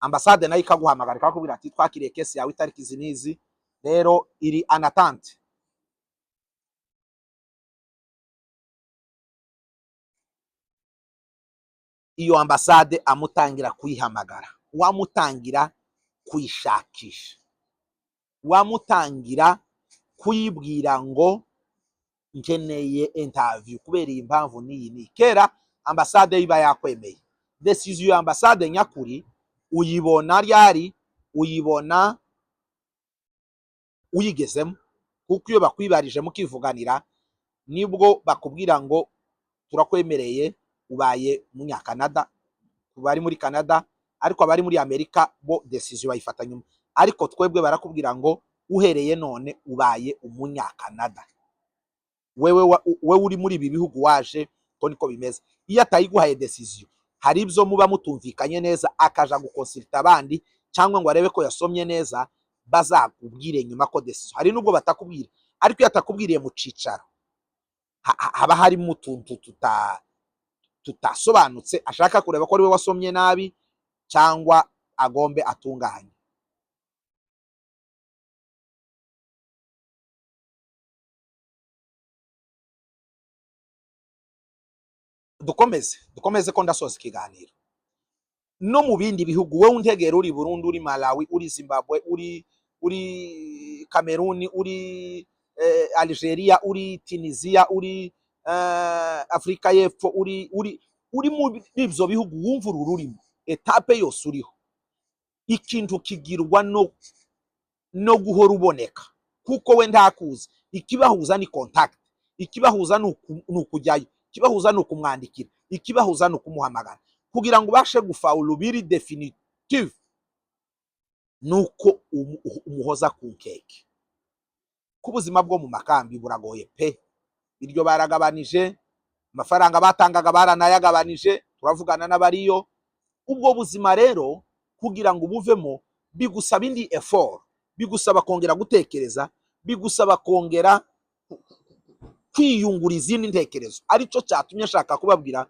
Ambasade nayo ikaguhamagara ikakubwira ati: "Twakiriye case yawe itariki izi n'izi, rero iri en attente." Iyo ambasade amutangira kuyihamagara, wamutangira kuyishakisha, wamutangira kuyibwira ngo nkeneye interview kubera iyi mpamvu n'iyi n'iyi. Kera ambasade iba yakwemeye. Décision ya ambasade nyakuri uyibona ryari? Uyibona uyigezemo, kuko iyo bakwibarije mukivuganira, nibwo bakubwira ngo turakwemereye, ubaye umunyakanada bari muri Canada. Ariko abari muri Amerika bo décision bayifata nyuma, ariko twebwe barakubwira ngo uhereye none ubaye umunyakanada, wewe wewe uri muri ibi bihugu waje. Ko niko bimeze. Iyo atayiguhaye décision, hari ibyo muba mutumvikanye neza, akaja gukonsulta abandi cyangwa ngo arebe ko yasomye neza, bazakubwire nyuma ko décision. Hari nubwo batakubwira, ariko iyo atakubwiriye mu cicaro, haba harimo utuntu tutasobanutse, ashaka kureba ko ari we wasomye nabi cyangwa agombe atunganye. Dukomeze, dukomeze ko ndasoza ikiganiro. No mu bindi bihugu, wowe untegera uri Burundi, uri Malawi, uri Zimbabwe, uri Kameruni, uri Algeria, uri Tunisia, uri Afurika y'Epfo, uri muri ibyo bihugu, wumva uru rurimo, étape yose uriho, ikintu kigirwa no guhora uboneka, kuko we ntakuzi. Ikibahuza ni contact, ikibahuza ni ukujyayo, ikibahuza ni ukumwandikira, ikibahuza ni ukumuhamagara kugira ngo ubashe gufawula biri définitive, nuko umuhoza ku nkeke. Ko ubuzima bwo mu makambi buragoye pe. Iryo baragabanije, amafaranga batangaga baranayagabanije, turavugana n'abariyo. Ubwo buzima rero kugira ngo ubuvemo bigusaba indi effort, bigusaba kongera gutekereza, bigusaba kongera kwiyungura izindi ntekerezo. Aricyo cyatumye nshaka kubabwira,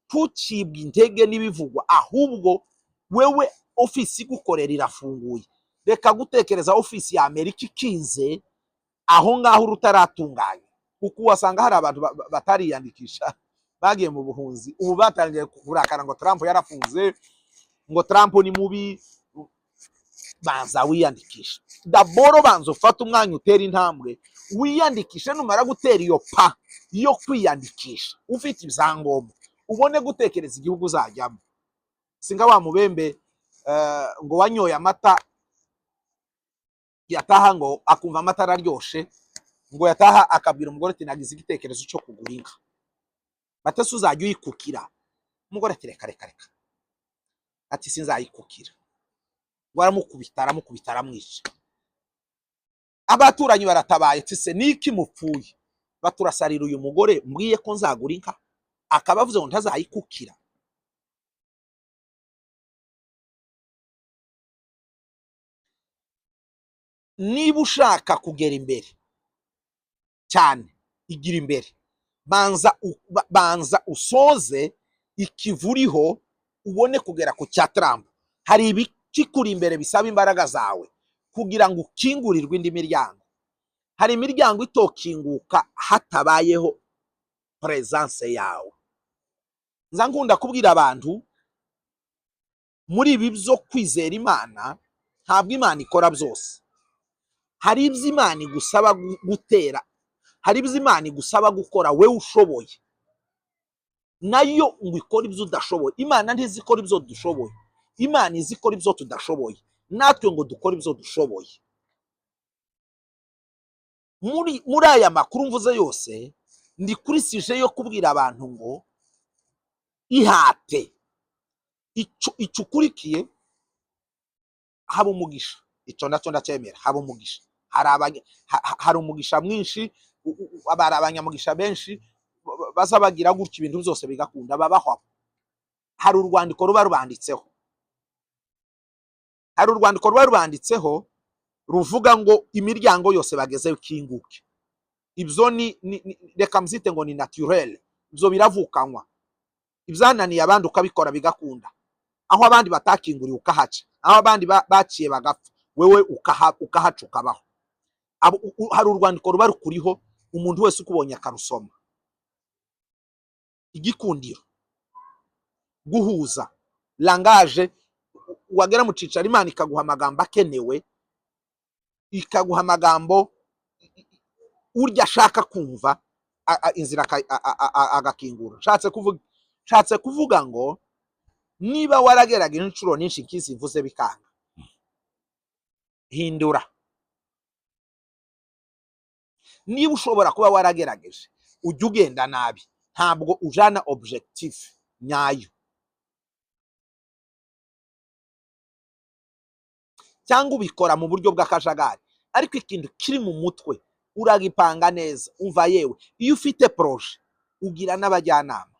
ntucibwe intege n'ibivugwa, ahubwo wewe ofisi igukorera irafunguye. Reka gutekereza ofisi ya Amerika ikinze aho ngaho utaratunganya, kuko wasanga hari abantu batariyandikisha bagiye mu buhunzi, ubu batangiye kurakara ngo Trump yarafunze, ngo Trump ni mubi. Banza wiyandikisha d'abord, banza ufate umwanya utera intambwe wiyandikishe. Numara gutera iyo pas yo kwiyandikisha ufite ibyangombwa, ubone gutekereza igihugu uzajyamo. Singa wa mubembe ngo wanyoye amata, yataha ngo akumva amata araryoshe, ngo yataha akabwira umugore ati: "Nagize igitekerezo cyo kugura inka." Batese uzajya uyikukira? Umugore ati: "Reka, reka, reka." Ati: "Sinzayikukira." Ngo aramukubita, aramukubita, aramwica. Abaturanyi baratabaye ati: "Se niki mupfuye?" Baturasarira uyu mugore mbwiye ko nzagura inka, akaba avuze ngo ntazayikukira. Niba ushaka kugera imbere cyane, igira imbere, banza usoze ikivuriho, ubone kugera ku cya Trump. Hari ibikikuri imbere bisaba imbaraga zawe kugira ngo ukingurirwe indi miryango. Hari imiryango itokinguka hatabayeho presence yawe. Nza nkunda kubwira abantu muri ibi byo kwizera Imana, ntabwo Imana ikora byose. Hari ibyo Imana igusaba gutera, hari ibyo Imana igusaba gukora wewe ushoboye, nayo ngo ikore ibyo udashoboye. Imana ntizikora ibyo dushoboye, Imana izi ikora ibyo tudashoboye, natwe ngo dukore ibyo dushoboye. Muri aya makuru mvuze yose, ndi kuri sujet yo kubwira abantu ngo ihate icyo ukurikiye, haba umugisha. Icyo nacyo ndacyemera, haba umugisha. Hari umugisha mwinshi, hari abanyamugisha benshi baza bagira gutya ibintu byose bigakunda, babaho. Hari urwandiko ruba rubanditseho, hari urwandiko ruba rubanditseho ruvuga ngo imiryango yose bagezeho ikinguke. Ibyo ni, reka mzite ngo ni naturel, ibyo biravukanywa. Ibyananiye abandi ukabikora bigakunda, aho abandi batakinguriye ukahaca, aho abandi baciye bagapfa, wewe ukahaca ukabaho. Hari urwandiko ruba rukuriho, umuntu wese ukubonye akarusoma. Igikundiro, guhuza langage, wagera mu cicaro Imana ikaguha amagambo akenewe, ikaguha amagambo urya ashaka kumva, inzira agakingura. Nshatse kuvuga ngo niba waragerageje inshuro nyinshi nk'izi mvuze bikanga, hindura. Niba ushobora kuba waragerageje, ujya ugenda nabi, ntabwo ujana objectif nyayo, cyangwa ubikora mu buryo bw'akajagari, ariko ikintu kiri mu mutwe uragipanga neza. Umva yewe, iyo ufite projet ugira n'abajyanama.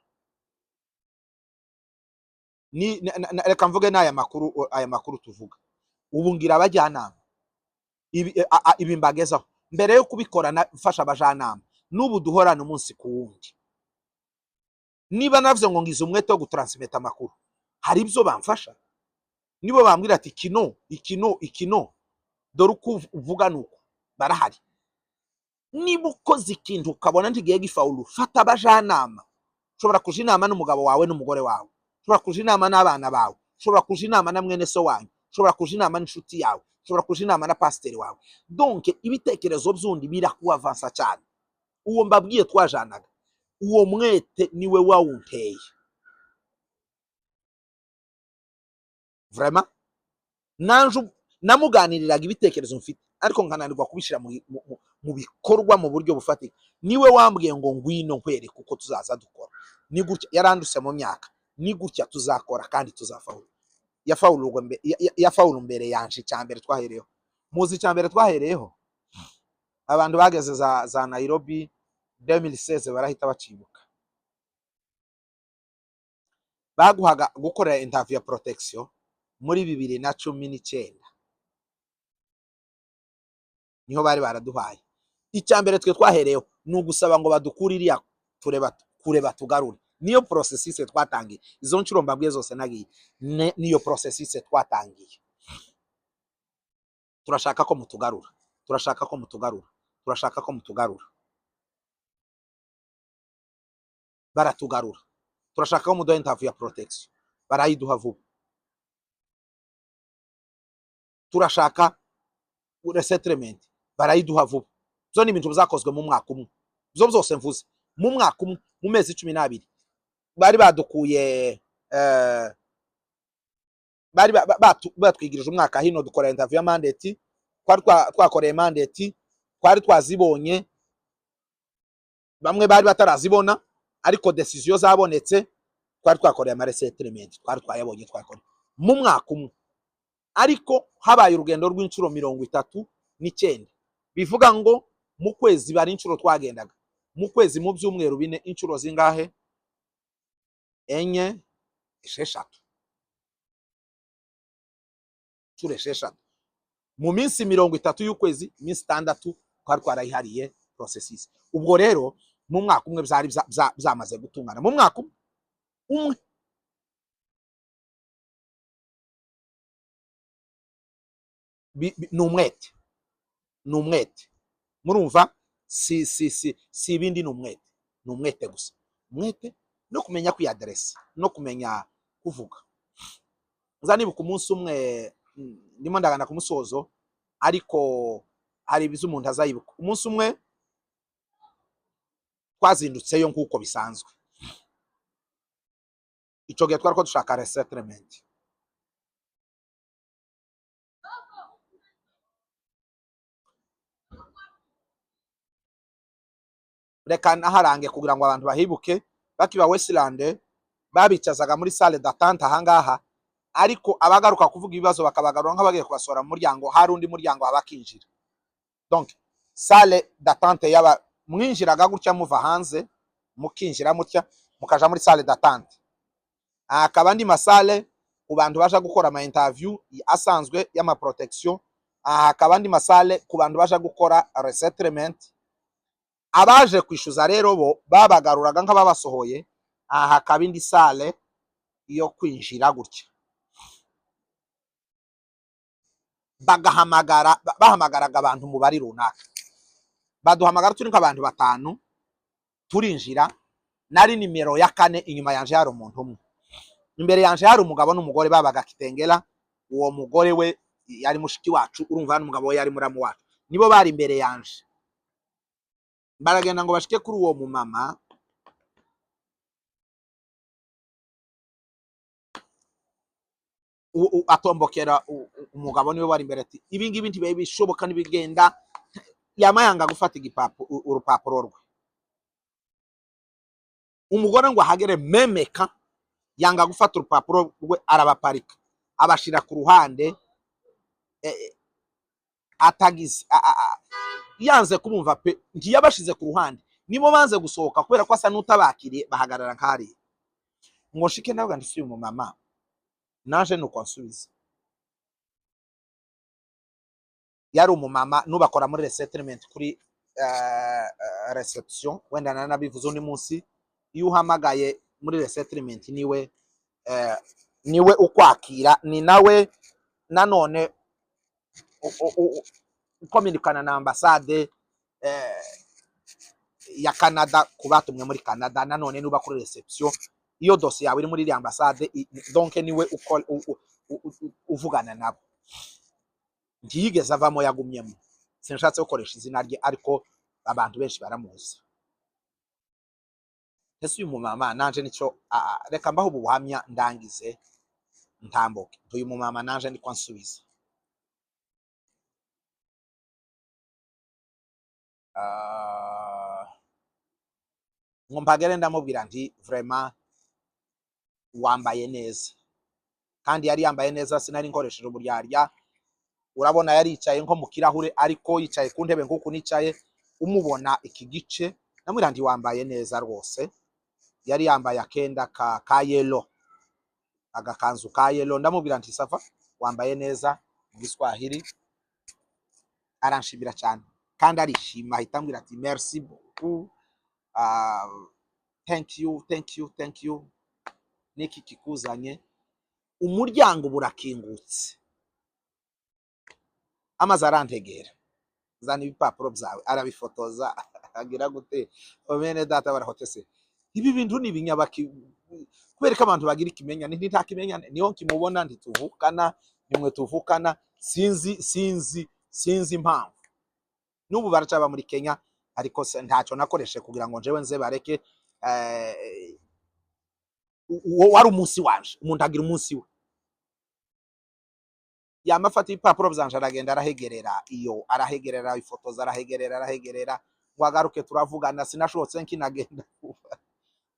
Reka mvuge n'aya makuru, aya makuru tuvuga ubu, ngira abajyanama. Ibi mbagezaho mbere yo kubikora mfasha abajyanama n'ubu duhorana umunsi ku wundi. Niba navuze ngo ngize umwete wo gutransmeta amakuru, hari ibyo bamfasha, nibo bambwira ati kino ikino ikino, dore uko uvuga nuko barahari. Niba ukoze ikintu ukabona ntigiye gifawulu, fata abajyanama. Ushobora kuja inama n'umugabo wawe n'umugore wawe, ushobora kuja inama n'abana bawe, ushobora kuja inama na mwene so wanyu, ushobora kuja inama n'inshuti yawe, ushobora kuja inama na pasiteri wawe. Donc ibitekerezo by'undi birakuavansa cyane. Uwo mbabwiye twajanaga, uwo mwete niwe wawunteye vraiment. Nanje namuganiriraga ibitekerezo mfite, ariko nkananirwa kubishyira mu bikorwa mu buryo bufatika. Niwe wambwiye ngo ngwino nkwereke uko tuzaza dukora, ni gutya. Yaranduse mu myaka, ni gutya tuzakora kandi tuzafawula. Yafawulu mbere yanje. Icya mbere twahereyeho, muzi icya mbere twahereyeho, abantu bageze za Nairobi 2016 barahita bacibuka. Baguhaga gukorera interview ya protection muri 2019, niho bari baraduhaye. Icya mbere twe twahereyeho ni ugusaba ngo badukure iriya kure batugarure. Niyo processus twatangiye. Izo nshuro mbabwiye zose nagiye, niyo processus twatangiye. Turashaka ko mutugarura, turashaka ko mutugarura, turashaka ko mutugarura. Baratugarura. Turashaka ko muduha interview ya protection, barayiduha vuba. Turashaka resettlement, barayiduha vuba. Zo ni ibintu bizakozwe mu mwaka umwe, zo byose mvuze mu mwaka umwe, mu mezi 12. Bari badukuye, bari batwigirije umwaka hino, dukora interview ya mandate. Twari twakoreye mandate, twari twazibonye, bamwe bari batarazibona, ariko decision zabonetse. Twari twakoreye ama resettlement, twari twayabonye, twakoreye mu mwaka umwe. Ariko habaye urugendo rw'inshuro 39, bivuga ngo mu kwezi bari inshuro twagendaga mu kwezi, mu byumweru 4, inshuro zingahe? Enye, 6, inshuro 6 mu minsi 30 y'ukwezi. Iminsi 6 twari twarayihariye processus. Ubwo rero mu mwaka umwe byari byamaze gutungana, mu mwaka umwe. Ni umwete, ni umwete, Murumva, si ibindi, ni umwete, ni umwete gusa, umwete no kumenya kwiyaderesa no kumenya kuvuga. Nza nibuka umunsi umwe, ndimo ndagana ku musozo, ariko hari ibiza umuntu azayibuka. Umunsi umwe twazindutseyo nk'uko bisanzwe. Icyo gihe twari ko dushaka resettlement. Reka naharange kugira ngo abantu bahibuke. Bakiba Westland, babicazaga muri salle d'attente ahangaha, ariko abagaruka kuvuga ibibazo bakabagarura nk'abagiye kubasohora mu muryango. Hari undi muryango abakinjira, donc salle d'attente yaba mwinjiraga gutya, muva hanze mukinjira mutya, mukaja muri salle d'attente. Hakaba andi ma salle ku bantu baja gukora ama interview asanzwe y'ama protection. Hakaba andi ma salle ku bantu baja gukora resettlement. Abaje kwishyuza rero bo babagaruraga nk'ababasohoye. Aha hakaba indi salle yo kwinjira gutya, bagahamagara, bahamagaraga abantu mu bari runaka. Baduhamagara turi nk'abantu batanu, turinjira. Nari nimero ya kane. Inyuma yanje hari umuntu umwe, imbere yanje hari umugabo n'umugore babaga Kitengela. Uwo mugore we yari mushiki wacu, urumva, n'umugabo we yari muramu wacu, nibo bari imbere yanje. Baragenda ngo bashike kuri uwo mumama, atombokera umugabo, niwe wari imbere, ati: "Ibi ngibi ntibibe bishoboka, ntibigenda." Yama yanga gufata urupapuro rwe. Umugore ngo ahagere memeka, yanga gufata urupapuro rwe, arabaparika, abashira ku ruhande, atagize yanze kumumva pe. Ntiyabashize ku ruhande, nibo banze gusohoka kubera ko asa n'utabakiriye, bahagarara nk'hariya. Ngo nshike nawe ndisi uyu mumama naje, nuko ansubiza. Yari umumama nubakora muri resettlement kuri reception. Wenda nanabivuze undi munsi, iyo uhamagaye muri resettlement niwe ukwakira, ni nawe nanone ukominikana na ambasade ya Canada ku batumwe muri Canada. Nanone nuba kuri reception, iyo dosiye yawe iri muri iriya ambasade, donc niwe uvugana nabo. Ntiyigeze avamo, yagumyemo. Sinshatse gukoresha izina rye, ariko abantu benshi baramuzi. Ese uyu mumama nanje nicyo, reka mbaho ubu buhamya ndangize ntambuke. Uyu mumama nanje niko ansubiza. Ngo mpagere ndamubwira nti: "Vraiment wambaye neza." Kandi yari yambaye neza, sinari nkoresheje uburyarya. Urabona yari yicaye nko mu kirahure, ariko yicaye ku ntebe nk'uku nicaye, umubona iki gice. Ndamubwira nti: "Wambaye neza rwose." Yari yambaye akenda ka yellow, agakanzu ka yellow. Ndamubwira nti: "Ça va, wambaye neza," mu Giswahili. Aranshimira cyane kandi arishima, ahita ambwira ati: "Merci beaucoup, thank you, thank you, thank you. Niki kikuzanye?" Umuryango burakingutse, amaze arantegera: "Zana ibipapuro byawe." Arabifotoza, agira gute? Bene data barahotese, ibi bintu ni ibinyabaki. Kubera ko abantu bagira ikimenyane, nta kimenyane niho nkimubona, ntituvukana, nimwe tuvukana. Sinzi, sinzi, sinzi impamvu n'ubu baracaba muri Kenya, ariko se ntacyo nakoreshe kugira ngo njewe nze bareke. Uwo wari umunsi wanje. Umuntu agira umunsi we. Yama afata ibipapuro byanje, aragenda, arahegerera iyo, arahegerera, ifotoza, arahegerera, arahegerera, ngo agaruke turavugana. Sinashobotse nkinagenda,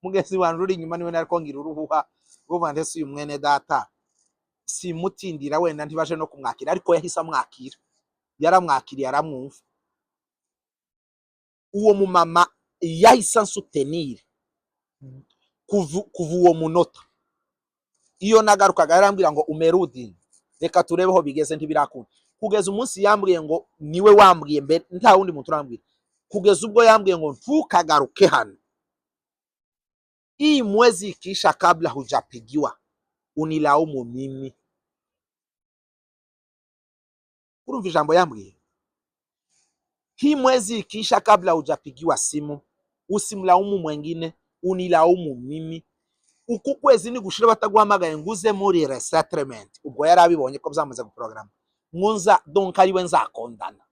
mugenzi wanje uri inyuma niwe nariko ngira uruhuha rwuva. Ndetse uyu mwene data simutindira, wenda ntibaje no kumwakira, ariko yahise amwakira, yaramwakiriye, aramwumva. Uwo mumama yahise ansutenire kuva uwo munota. Iyo nagarukaga yarambwira ngo: "Umerudi, reka turebe aho bigeze." Ntibirakunda. Kugeza umunsi yambwiye ngo, niwe wambwiye mbere, nta wundi muntu urambwira, kugeza ubwo yambwiye ngo: "Ntukagaruke hano, hii mwezi ikiisha kabla hujapigiwa unilaumu mimi." Urumva ijambo yambwiye? Hii mwezi ikiisha kabla hujapigiwa simu, usimlaumu mwengine, unilaumu mimi. Uku kwezi nigushira bataguhamagaye ngo uze muri resettlement, ubwo yari abibonye ko byamaze guprograma, ngo nza donc ariwe nzakondana.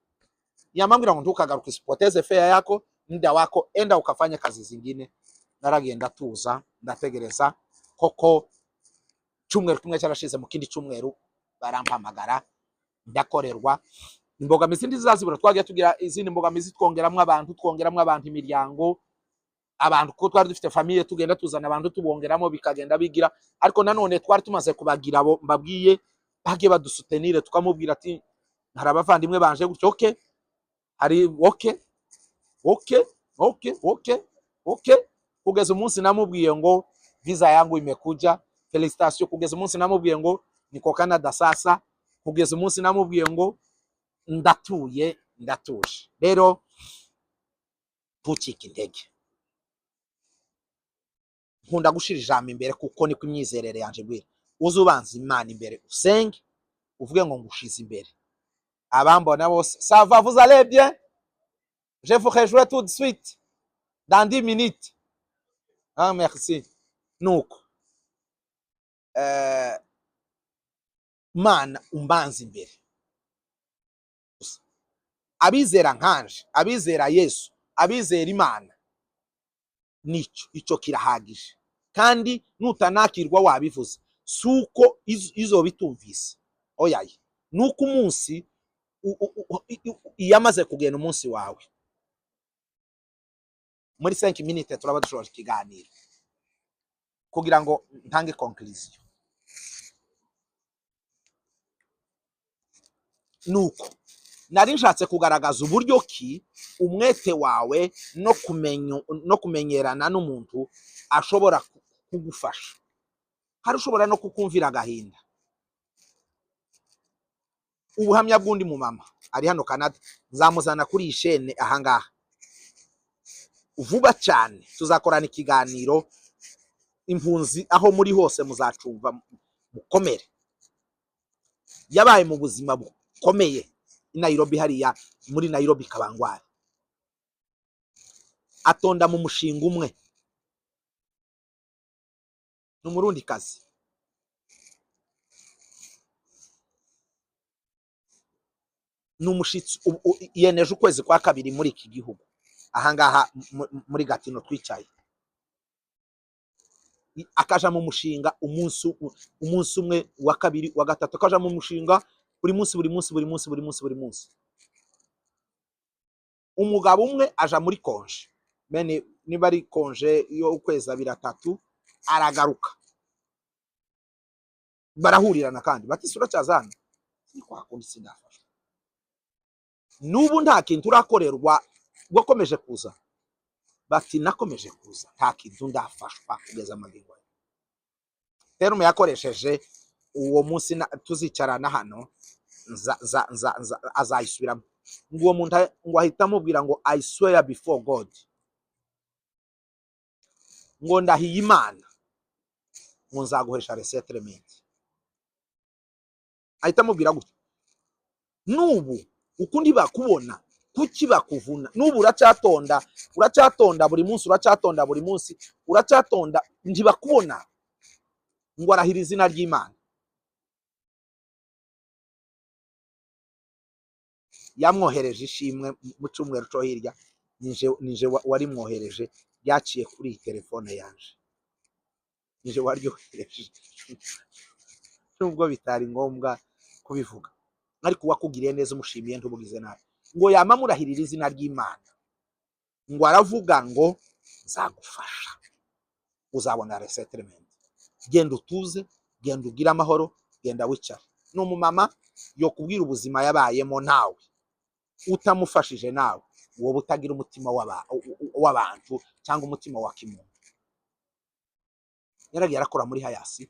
Yamambwira ngo ntukagaruke, usipoteze fare yako, muda wako, enda ukafanye kazi zingine. Naragenda tuza ndategereza koko, cyumweru kimwe cyarashize, mu kindi cyumweru barampamagara, ndakorerwa. Imbogamizi ntizazibura, twagiye tugira izindi mbogamizi, twongeramo abantu, twongeramo abantu, imiryango, abantu, kuko twari dufite famille, tugenda tuzana abantu tubongeramo, bikagenda bigira. Ariko nanone twari tumaze kubagira abo mbabwiye bagiye badusoutenir, tukamubwira ati hari abavandimwe banje gutyo, okay, hari okay. Kugeza umunsi namubwiye ngo visa yangu imekuja, félicitations. Kugeza umunsi namubwiye ngo niko Canada sasa. Kugeza umunsi namubwiye ngo ndatuye, ndatuje. Rero ntucike intege. Nkunda gushira ijambo imbere kuko niko imyizerere yanje ibwira. Uze ubanza Imana imbere, usenge, uvuge ngo ngushize imbere. Abambona bose, ça va, vous allez bien? Je vous rejoins tout de suite dans 10 minutes. Ah, merci. Nuko Mana umbanza imbere. Abizera nkanje, abizera Yesu, abizera Imana, nicyo icyo kirahagije. Kandi nutanakirwa wabivuze, si uko izoba itumvise, oyaye, nuko umunsi iyo amaze kugenda umunsi wawe. Muri 5 minutes turaba dushoje ikiganiro. Kugira ngo ntange conclusion, nuko nari nshatse kugaragaza uburyo ki umwete wawe no kumenya no kumenyerana n'umuntu ashobora kugufasha, hari ushobora no kukumvira agahinda. Ubuhamya bw'undi mumama ari hano Canada, nzamuzana kuri iyi chaîne ahangaha vuba cyane, tuzakorana ikiganiro. Impunzi aho muri hose muzacumva, mukomere. Yabaye mu buzima bukomeye i Nairobi, hariya muri Nairobi Kawangware, atonda mu mushinga umwe, ni Umurundikazi. Ni umushitsi, yeneje ukwezi kwa kabiri muri iki gihugu ahangaha muri Gatineau twicaye. Akaja mu mushinga umunsi umwe, wa kabiri, wa gatatu, akaja mu mushinga buri munsi, buri munsi, buri munsi, buri munsi, buri munsi. Umugabo umwe aja muri congé mene, niba ari congé yo ukwezi, abiri, atatu, aragaruka, barahurirana kandi bati uracyaza hano? Ni kwa kundi, sindafashwa n'ubu, nta kintu urakorerwa, wakomeje kuza. Bati nakomeje kuza, nta kintu ndafashwa kugeza amagingo aya. Terme yakoresheje uwo munsi tuzicarana hano, nza, nza, nza, nza, azayisubiramo. Ngo uwo muntu ngo ahita amubwira ngo "I swear before God", ngo ndahiye Imana ngo nzaguhesha resettlement. Ahita amubwira gutya: n'ubu ukundi bakubona, kuki bakuvuna? N'ubu uracyatonda, uracyatonda buri munsi, uracyatonda buri munsi, uracyatonda, ntibakubona. Ngo arahira izina ry'Imana. Yamwohereje ishimwe mu cyumweru cyo hirya, nije warimwohereje, ryaciye kuri iyi telefone yanje, nije waryohereje, nubwo bitari ngombwa kubivuga, ariko uwakugiriye neza umushimiye, ntubugize nabi. Ngo yama amurahirira izina ry'Imana, ngo aravuga ngo nzagufasha, uzabona resettlement, genda utuze, genda ugire amahoro, genda wicare. Ni umumama yo kubwira ubuzima yabayemo, nawe utamufashije nawe wowe utagira umutima w'abantu cyangwa umutima wa kimuntu. Yaragiye arakora muri HIAS,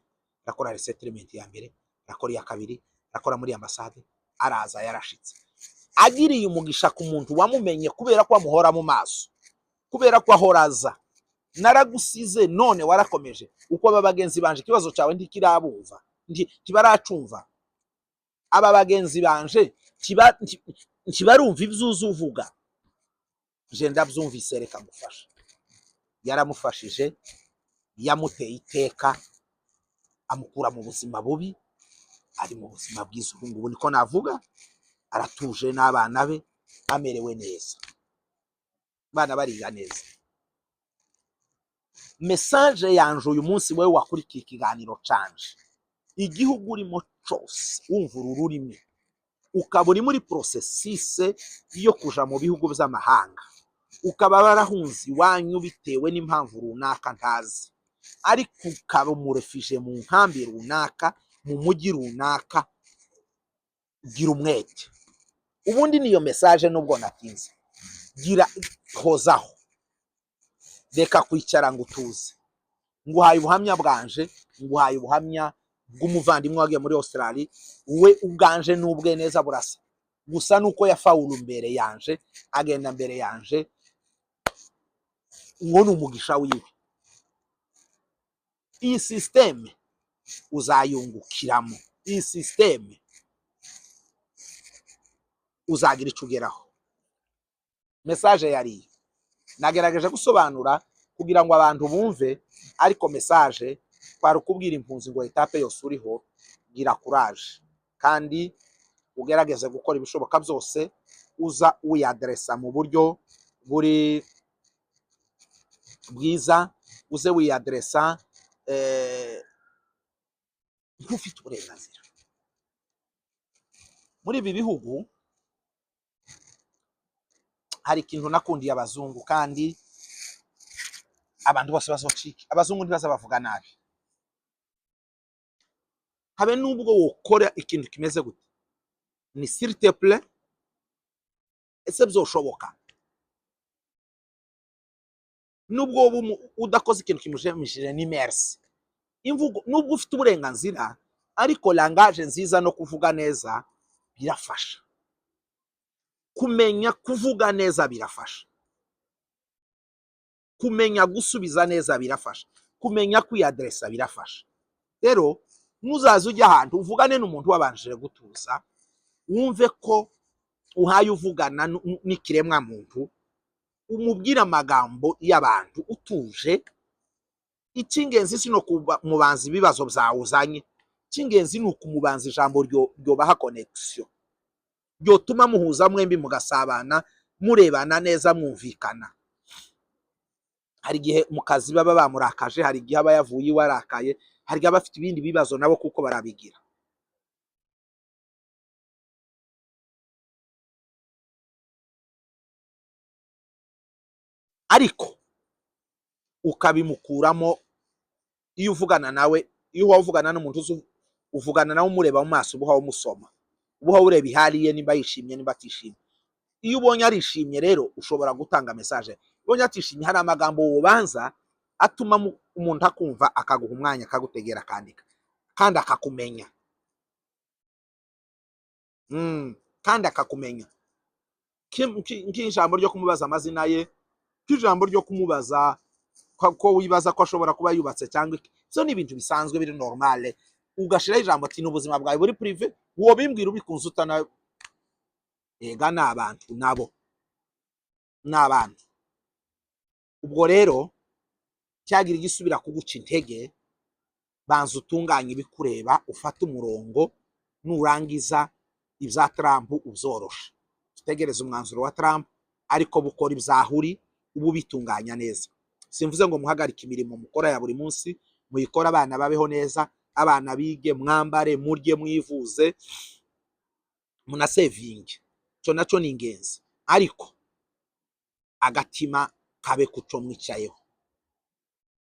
arakora resettlement ya mbere, arakora iya kabiri, arakora muri ambasade, araza yarashitse, agiriye umugisha ku muntu wamumenye kubera ko amuhora mu maso, kubera ko ahora aza. Naragusize none warakomeje. Uko aba bagenzi banje ikibazo cyawe ntikirabumva, ntibaracumva. Aba bagenzi banje ntibarumva ibyo uza uvuga. Je ndabyumvise, reka ngufashe. Yaramufashije, yamuteye iteka, amukura mu buzima bubi, ari mu buzima bwiza ubu ngubu, niko navuga. Aratuje n'abana be, amerewe neza, abana bariga neza. Message yanje uyu munsi, wowe wakurikiye ikiganiro canje, igihugu urimo cose wumva uru rurimi, ukaba uri muri processus yo kuja mu bihugu by'amahanga, ukaba warahunze iwanyu bitewe n'impamvu runaka ntazi, ariko ukaba umu réfugié mu nkambi runaka, mu mujyi runaka, gira umwete. Ubundi niyo message, nubwo natinze. Gira hozaho, reka kwicara ngo utuze. Nguhaye ubuhamya bwanje, nguhaye ubuhamya bw'umuvandimwe wagiye muri Australia. We ubwanje n'ubwe neza burasa, gusa nuko yafawulu mbere yanje, agenda mbere yanje. Uwo ni umugisha wiwe. Iyi système uzayungukiramo, iyi système uzagira icyo ugeraho. Message yariyo nagerageje gusobanura kugira ngo abantu bumve, ariko message twari ukubwira impunzi ngo étape yose uriho, gira courage kandi ugerageze gukora ibishoboka byose, uza wiyaderesa mu buryo buri bwiza, uze wiyaderesa nk'ufite uburenganzira muri ibi bihugu. Hari ikintu nakundiye abazungu, kandi abantu bose bazocika, abazungu ntibaza bavuga nabi, habe nubwo wokora ikintu kimeze gute. Ni s'il te plaît, ese byoshoboka? Nubwo wowe udakoze ikintu kimushimishije, ni merci. Imvugo, nubwo ufite uburenganzira, ariko langage nziza no kuvuga neza birafasha. Kumenya kuvuga neza birafasha, kumenya gusubiza neza birafasha, kumenya kwiyaderesa birafasha. Rero ntuzaze ujya ahantu uvugane n'umuntu wabanjije gutuza, wumve ko uhaye uvugana n'ikiremwa muntu, umubwire amagambo y'abantu utuje. Icy'ingenzi si no kumubanza ibibazo byawe uzanye, icy'ingenzi ni ukumubanza ijambo ryobaha connexion, ryotuma muhuza mwembi, mugasabana, murebana neza, mwumvikana. Hari igihe mu kazi baba bamurakaje, hari igihe aba yavuye iwe arakaye, hari igihe aba afite ibindi bibazo nabo kuko barabigira. Ariko ukabimukuramo iyo uvugana nawe. Iyo uba uvugana n'umuntu uzi, uvugana nawe umureba mu maso, uba umusoma, uba ureba ihari ye, nimba yishimye, nimba atishimye. Iyo ubonye arishimye rero, ushobora gutanga message. Ubonye atishimye, hari amagambo wubanza atuma umuntu akumva, akaguha umwanya, akagutegera, akandika kandi akakumenya. Kandi akakumenya. Nk'ijambo ryo kumubaza amazina ye, nk'ijambo ryo kumubaza ko wibaza ko ashobora kuba yubatse cyangwa iki, ibyo ni ibintu bisanzwe biri normale. Ugashiraho ijambo ati: "Ni ubuzima bwawe buri privé, wobimbwira ubikunze." Utana ega, ni abantu nabo, ni abantu. Ubwo rero cyagira igisubira kuguca intege, banza utunganye ibikureba, ufate umurongo. Nurangiza ibya Trump ubyoroshe, utegereze umwanzuro wa Trump, ariko bukora ibyahuri ubu bitunganya neza. Simvuze ngo muhagarike imirimo mukora ya buri munsi, muyikore, abana babeho neza, abana bige, mwambare, murye, mwivuze, munasevinge, icyo nacyo ni ingenzi, ariko agatima kabe kuco mwicayeho.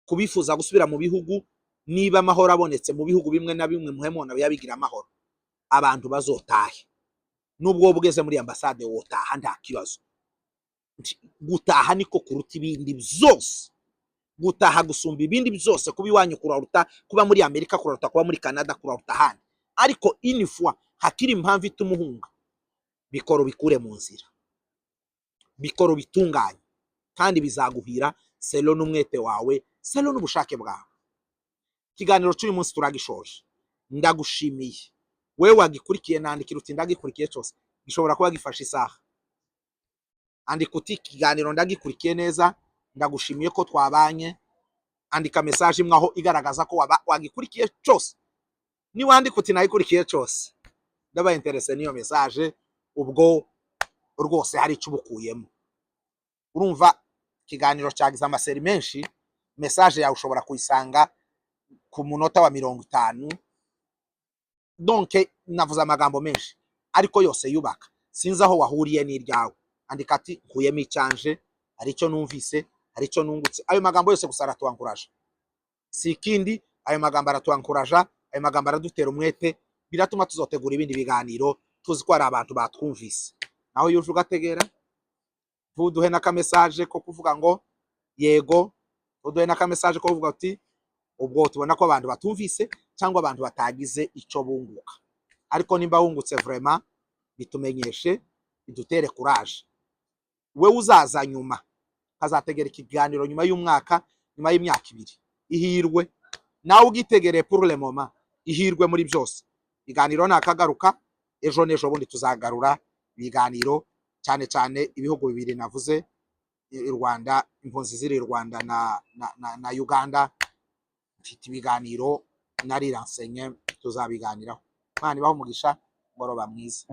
Kubifuza gusubira mu bihugu, niba amahoro abonetse mu bihugu bimwe na bimwe, muhemona bigira amahoro, abantu bazotahe. Nubwo wowe ugeze muri ambasade, wotaha nta kibazo. Gutaha niko kuruta ibindi byose, gutaha gusumba ibindi byose. Kuba iwanyu kuraruta kuba muri Amerika, kuraruta kuba muri Canada, kuraruta ahandi. Ariko une fois hakiri impamvu ituma uhunga, bikoro bikure mu nzira, bikoro bitunganye, kandi bizaguhira selon n'umwete wawe, selon n'ubushake bwawe. Ikiganiro cy'uyu munsi turagishoje. Ndagushimiye wewe wagikurikiye. Nandikira uti: "Ndagikurikiye cyose." Gishobora kuba gifashe isaha. Andika uti: "Ikiganiro ndagikurikiye neza, ndagushimiye ko twabanye." Andika message imwe aho igaragaza ko wagikurikiye cyose. Niwandika uti: "Nayikurikiye cyose", ndaba intéressé n'iyo message. Ubwo rwose hari icyo ubukuyemo. Urumva ikiganiro cyagize amaseri menshi, message yawe ushobora kuyisanga ku munota wa 50. Donc navuze amagambo menshi ariko yose yubaka. Sinzi aho wahuriye n'iryawe. Andika ati: "Nkuyemo icyanje, hari icyo numvise, hari icyo nungutse." Ayo magambo yose gusa aratuankuraje, si ikindi. Ayo magambo aratuankuraja, ayo magambo aradutera umwete, biratuma tuzotegura ibindi biganiro tuzi ko hari abantu batwumvise. Naho iyo uje ugategera, ntuduhe n'akamessage ko kuvuga ngo yego, ntuduhe n'akamessage ko kuvuga uti ubwo tubona ko abantu batumvise cyangwa abantu batagize icyo bunguka. Ariko nimba wungutse, vraiment bitumenyeshe, bidutere courage. Wewe uzaza nyuma, kazategera ikiganiro nyuma y'umwaka, nyuma y'imyaka 2, ihirwe. Nawe ugitegereye pour le moment, ihirwe muri byose. Ibiganiro nakagaruka. Ejo n'ejo bundi tuzagarura ibiganiro, cyane cyane ibihugu bibiri navuze, i Rwanda, impunzi ziri i Rwanda na Uganda. Mfite ibiganiro nariransenye, tuzabiganiraho. Imana ibahe umugisha, mugoroba mwiza.